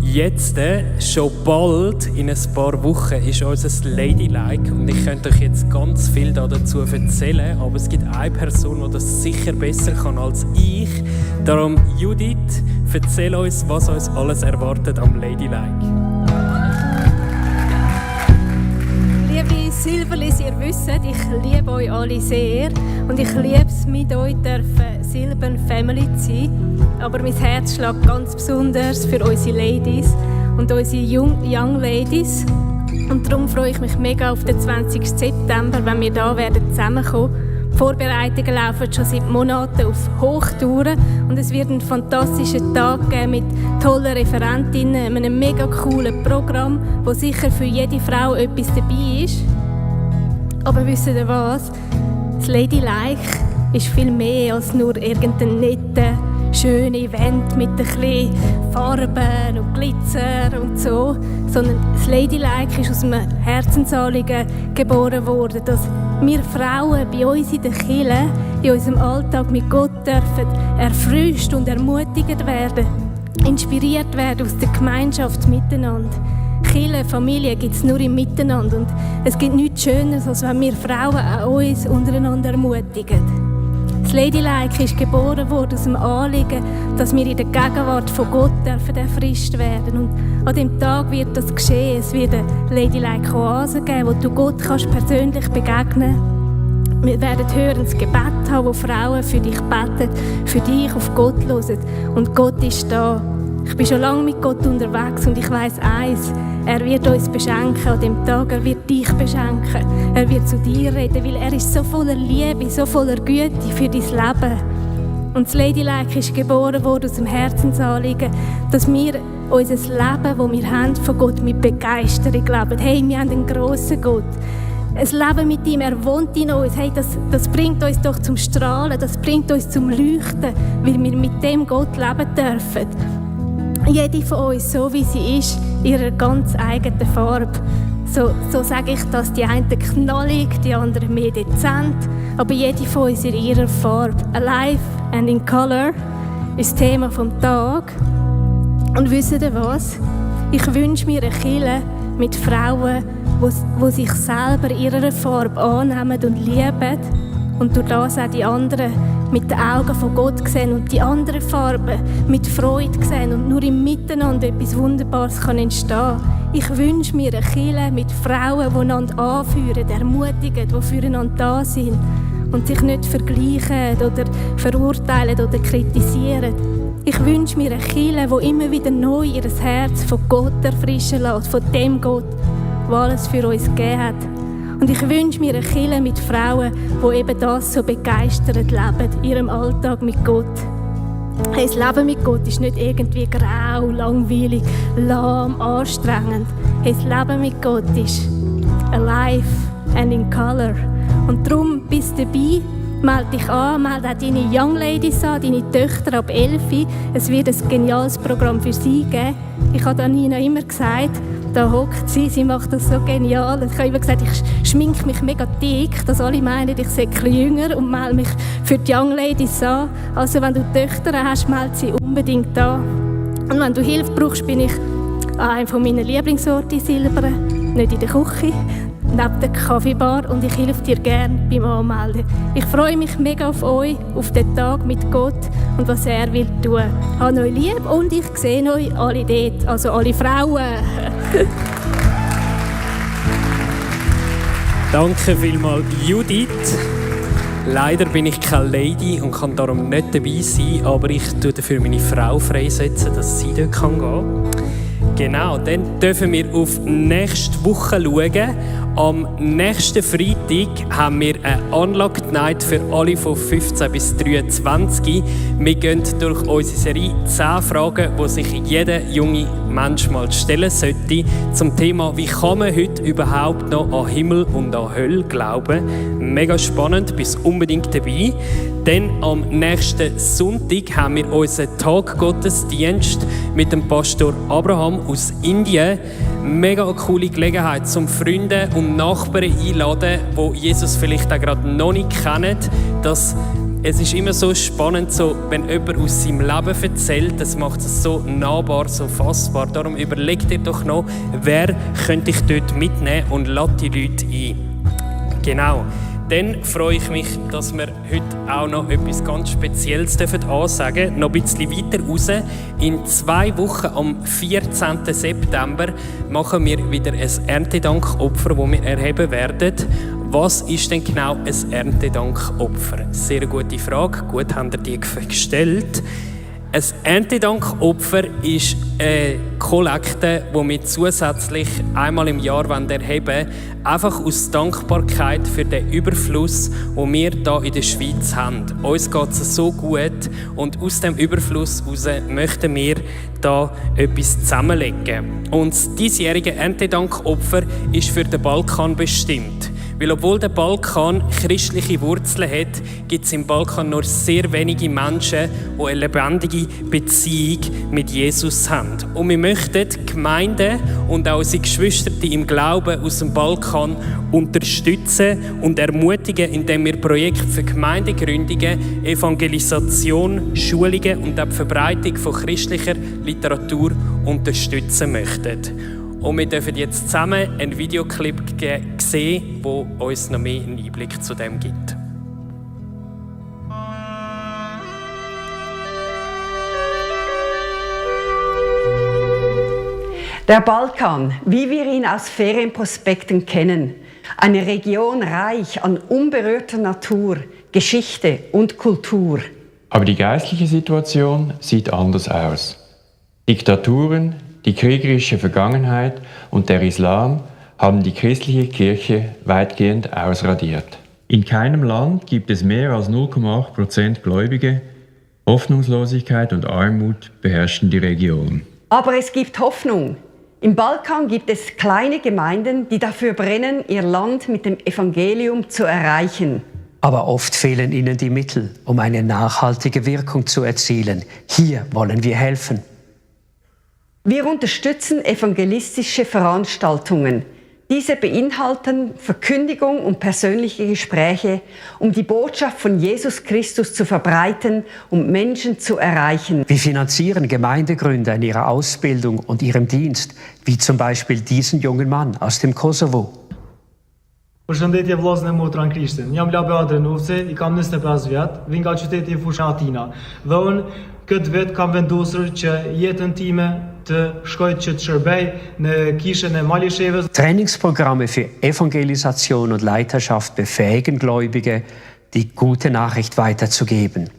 Jetzt, schon bald, in ein paar Wochen, ist unser Ladylike. Und ich könnte euch jetzt ganz viel dazu erzählen, aber es gibt eine Person, die das sicher besser kann als ich. Darum, Judith, erzähl uns, was uns alles erwartet am Ladylike. Liebe Silberlis, ihr wisst, ich liebe euch alle sehr und ich liebe es, mit euch Silbern Family zu sein. Aber mein Herz schlägt ganz besonders für unsere Ladies und unsere Young Ladies. Und darum freue ich mich mega auf den 20. September, wenn wir hier zusammenkommen werden. Die Vorbereitungen laufen schon seit Monaten auf Hochtouren und es wird einen fantastischen Tag geben mit tollen Referentinnen, einem mega coolen Programm, wo sicher für jede Frau etwas dabei ist. Aber wisst ihr was? Das Ladylike ist viel mehr als nur irgendein netter, schönes Event mit ein bisschen Farben und Glitzer und so, sondern das Ladylike ist aus einem Herzensanliegen geboren worden, dass wir Frauen bei uns in der Kirche, in unserem Alltag mit Gott dürfen erfrischt und ermutigt werden. inspiriert werden aus der Gemeinschaft miteinander. Kirche, Familie gibt es nur im Miteinander. Und es gibt nichts Schöneres, als wenn wir Frauen auch uns untereinander ermutigen. Das Ladylike ist geboren worden aus dem Anliegen, dass wir in der Gegenwart von Gott erfrischt werden. Und an dem Tag wird das geschehen. Es wird eine Ladylike-Oase geben, wo du Gott kannst persönlich begegnen kannst. Wir werden hören, das Gebet haben, wo Frauen für dich beten, für dich auf Gott hören. Und Gott ist da. Ich bin schon lange mit Gott unterwegs und ich weiss eins: Er wird uns beschenken an dem Tag, er wird dich beschenken. Er wird zu dir reden, weil er ist so voller Liebe, so voller Güte für dein Leben. Und das Ladylike ist geboren worden aus dem Herzensanliegen, dass wir unser Leben, das wir haben, von Gott mit Begeisterung leben. Hey, wir haben einen grossen Gott. Ein Leben mit ihm, er wohnt in uns. Hey, das bringt uns doch zum Strahlen, das bringt uns zum Leuchten, weil wir mit dem Gott leben dürfen. Jede von uns, so wie sie ist, in ihrer ganz eigenen Farbe. So sage ich das, die einen knallig, die anderen mehr dezent, aber jede von uns in ihrer Farbe. Alive and in Color ist das Thema des Tages. Und wisst ihr was? Ich wünsche mir eine Kirche mit Frauen, die sich selber in ihrer Farbe annehmen und lieben und durch das auch die anderen mit den Augen von Gott sehen und die anderen Farben mit Freude sehen und nur im Miteinander etwas Wunderbares kann entstehen. Ich wünsche mir eine Kirche mit Frauen, die einander anführen, ermutigen, die füreinander da sind und sich nicht vergleichen oder verurteilen oder kritisieren. Ich wünsche mir eine Kirche, die immer wieder neu ihr Herz von Gott erfrischen lässt, von dem Gott, der alles für uns gegeben hat. Und ich wünsche mir eine Kirche mit Frauen, die eben das so begeistert leben, in ihrem Alltag mit Gott. Hey, das Leben mit Gott ist nicht irgendwie grau, langweilig, lahm, anstrengend. Hey, das Leben mit Gott ist alive and in color. Und darum bist du dabei, melde dich an, melde auch deine Young Ladies an, deine Töchter ab 11. Es wird ein geniales Programm für sie geben. Ich habe Nina immer gesagt, da hockt sie macht das so genial. Ich habe immer gesagt, ich schminke mich mega dick, dass alle meinen, ich sei ein bisschen jünger und melde mich für die Young Ladies an. Also wenn du Töchter hast, melde sie unbedingt an. Und wenn du Hilfe brauchst, bin ich an einem von meinen Lieblingsorten in Silbern, nicht in der Küche, neben der Kaffeebar, und ich helfe dir gerne beim Anmelden. Ich freue mich mega auf euch, auf den Tag mit Gott und was er will tun. Habt euch lieb und ich sehe euch alle dort, also alle Frauen. Danke vielmals, Judith. Leider bin ich keine Lady und kann darum nicht dabei sein, aber ich tue dafür meine Frau freisetzen, dass sie dort gehen kann. Genau, dann dürfen wir auf nächste Woche schauen. Am nächsten Freitag haben wir eine Unlocked Night für alle von 15 bis 23. Wir gehen durch unsere Serie 10 Fragen, die sich jeder junge Mensch mal stellen sollte, zum Thema, wie kann man heute überhaupt noch an Himmel und an Hölle glauben. Mega spannend, bist unbedingt dabei. Dann am nächsten Sonntag haben wir unseren Tag-Gottesdienst mit dem Pastor Abraham aus Indien. Mega eine coole Gelegenheit, zum Freunde und Nachbarn einladen, die Jesus vielleicht auch gerade noch nicht kennen. Es ist immer so spannend, wenn jemand aus seinem Leben erzählt, das macht es so nahbar, so fassbar. Darum überleg dir doch noch, wer könnte ich dort mitnehmen und lade die Leute ein. Genau. Dann freue ich mich, dass wir heute auch noch etwas ganz Spezielles ansagen dürfen. Noch ein bisschen weiter raus. In 2 Wochen, am 14. September, machen wir wieder ein Erntedankopfer, das wir erheben werden. Was ist denn genau ein Erntedankopfer? Sehr gute Frage. Gut, habt ihr die gestellt. Ein Erntedankopfer ist eine Kollekte, die wir zusätzlich einmal im Jahr erheben wollen, einfach aus Dankbarkeit für den Überfluss, den wir hier in der Schweiz haben. Uns geht es so gut und aus dem Überfluss heraus möchten wir da etwas zusammenlegen. Und das diesjährige Erntedankopfer ist für den Balkan bestimmt. Weil obwohl der Balkan christliche Wurzeln hat, gibt es im Balkan nur sehr wenige Menschen, die eine lebendige Beziehung mit Jesus haben. Und wir möchten die Gemeinden und auch unsere Geschwister im Glauben aus dem Balkan unterstützen und ermutigen, indem wir Projekte für Gemeindegründungen, Evangelisation, Schulungen und auch die Verbreitung von christlicher Literatur unterstützen möchten. Und wir dürfen jetzt zusammen einen Videoclip sehen, der uns noch mehr einen Einblick zu dem gibt. Der Balkan, wie wir ihn aus Ferienprospekten kennen, eine Region reich an unberührter Natur, Geschichte und Kultur. Aber die geistliche Situation sieht anders aus. Diktaturen, die kriegerische Vergangenheit und der Islam haben die christliche Kirche weitgehend ausradiert. In keinem Land gibt es mehr als 0,8% Gläubige. Hoffnungslosigkeit und Armut beherrschen die Region. Aber es gibt Hoffnung. Im Balkan gibt es kleine Gemeinden, die dafür brennen, ihr Land mit dem Evangelium zu erreichen. Aber oft fehlen ihnen die Mittel, um eine nachhaltige Wirkung zu erzielen. Hier wollen wir helfen. Wir unterstützen evangelistische Veranstaltungen. Diese beinhalten Verkündigung und persönliche Gespräche, um die Botschaft von Jesus Christus zu verbreiten und Menschen zu erreichen. Wir finanzieren Gemeindegründer in ihrer Ausbildung und ihrem Dienst, wie zum Beispiel diesen jungen Mann aus dem Kosovo. Përshëndetje vllazën e motra në Krishtin. Jam Labe Adrenovci, I kam 25 vjet, vi nga qyteti I fushën Atina. Dhe unë këtë vit kam vendosur që jetën time të shkoj që të shërbej në kishën e Malishevës. Trainingsprogramme für Evangelisation und Leiterschaft befähigen Gläubige, die gute Nachricht weiterzugeben.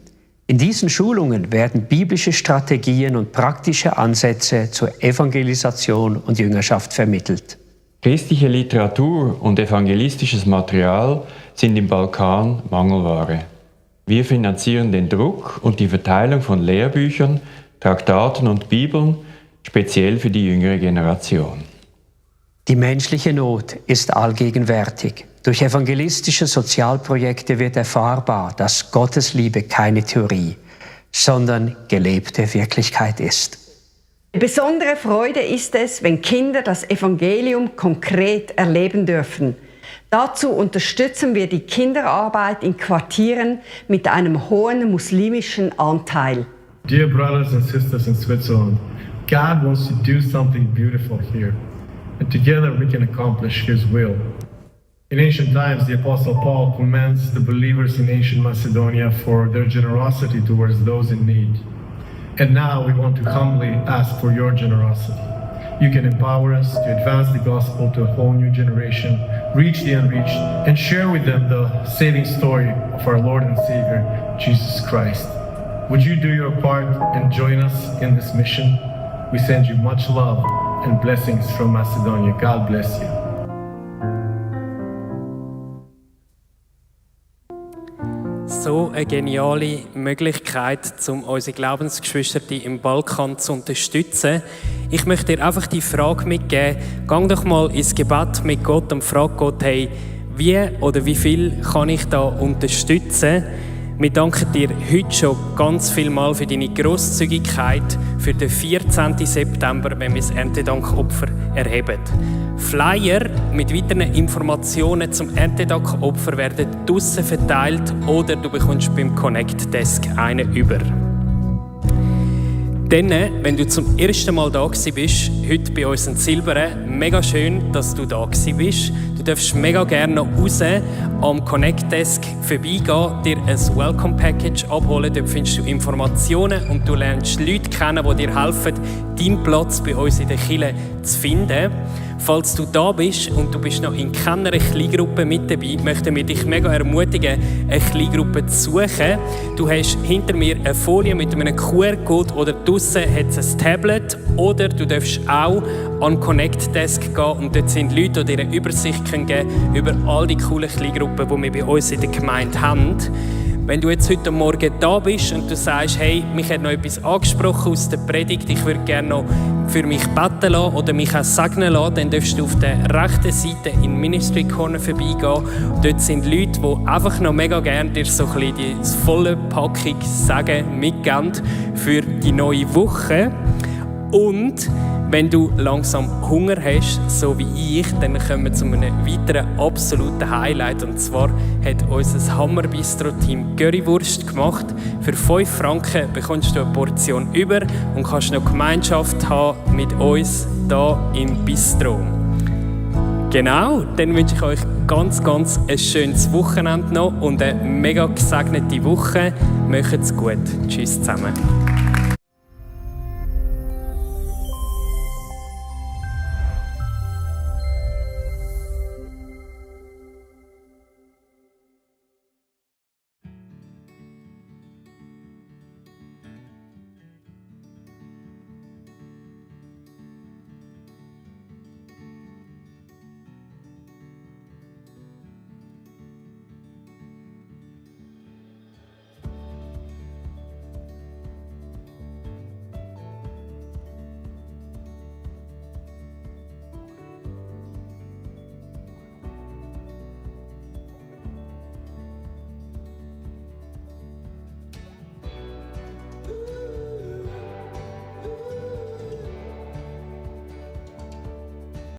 In diesen Schulungen werden biblische Strategien und praktische Ansätze zur Evangelisation und Jüngerschaft vermittelt. Christliche Literatur und evangelistisches Material sind im Balkan Mangelware. Wir finanzieren den Druck und die Verteilung von Lehrbüchern, Traktaten und Bibeln, speziell für die jüngere Generation. Die menschliche Not ist allgegenwärtig. Durch evangelistische Sozialprojekte wird erfahrbar, dass Gottes Liebe keine Theorie, sondern gelebte Wirklichkeit ist. Besondere Freude ist es, wenn Kinder das Evangelium konkret erleben dürfen. Dazu unterstützen wir die Kinderarbeit in Quartieren mit einem hohen muslimischen Anteil. Dear brothers and sisters in Switzerland, God wants to do something beautiful here, and together we can accomplish His will. In ancient times, the Apostle Paul commends the believers in ancient Macedonia for their generosity towards those in need. And now we want to humbly ask for your generosity. You can empower us to advance the gospel to a whole new generation, reach the unreached, and share with them the saving story of our Lord and Savior, Jesus Christ. Would you do your part and join us in this mission? We send you much love and blessings from Macedonia. God bless you. So eine geniale Möglichkeit, um unsere Glaubensgeschwister im Balkan zu unterstützen. Ich möchte dir einfach die Frage mitgeben, geh doch mal ins Gebet mit Gott und frag Gott, hey, wie oder wie viel kann ich da unterstützen? Wir danken dir heute schon ganz viel mal für deine Grosszügigkeit für den 14. September, wenn wir das Erntedankopfer erheben. Flyer mit weiteren Informationen zum Erntedankopfer werden draussen verteilt oder du bekommst beim Connect Desk einen über. Dann, wenn du zum ersten Mal da bist, heute bei uns in Silberen, mega schön, dass du da bist. Du darfst mega gerne noch raus am Connect Desk vorbeigehen, dir ein Welcome Package abholen. Dort findest du Informationen und du lernst Leute kennen, die dir helfen, deinen Platz bei uns in der Kirche zu finden. Falls du da bist und du bist noch in keiner Kleingruppe mit dabei, möchten wir dich mega ermutigen, eine Kleingruppe zu suchen. Du hast hinter mir eine Folie mit einem QR-Code oder draussen hat es ein Tablet oder du darfst auch an den Connect Desk gehen und dort sind Leute, die dir eine Übersicht geben können über all die coolen Kleingruppen, die wir bei uns in der Gemeinde haben. Wenn du jetzt heute Morgen da bist und du sagst, hey, mich hat noch etwas angesprochen aus der Predigt, ich würde gerne noch für mich beten lassen oder mich auch segnen lassen, dann darfst du auf der rechten Seite in den Ministry Corner vorbeigehen. Dort sind Leute, die einfach noch mega gerne dir so ein bisschen die volle Packung Segen mitgeben für die neue Woche. Und wenn du langsam Hunger hast, so wie ich, dann kommen wir zu einem weiteren absoluten Highlight. Und zwar hat unser Hammer-Bistro-Team Currywurst gemacht. Für 5 Franken bekommst du eine Portion über und kannst noch Gemeinschaft haben mit uns hier im Bistro. Genau, dann wünsche ich euch ganz ein schönes Wochenende noch und eine mega gesegnete Woche. Macht's gut. Tschüss zusammen.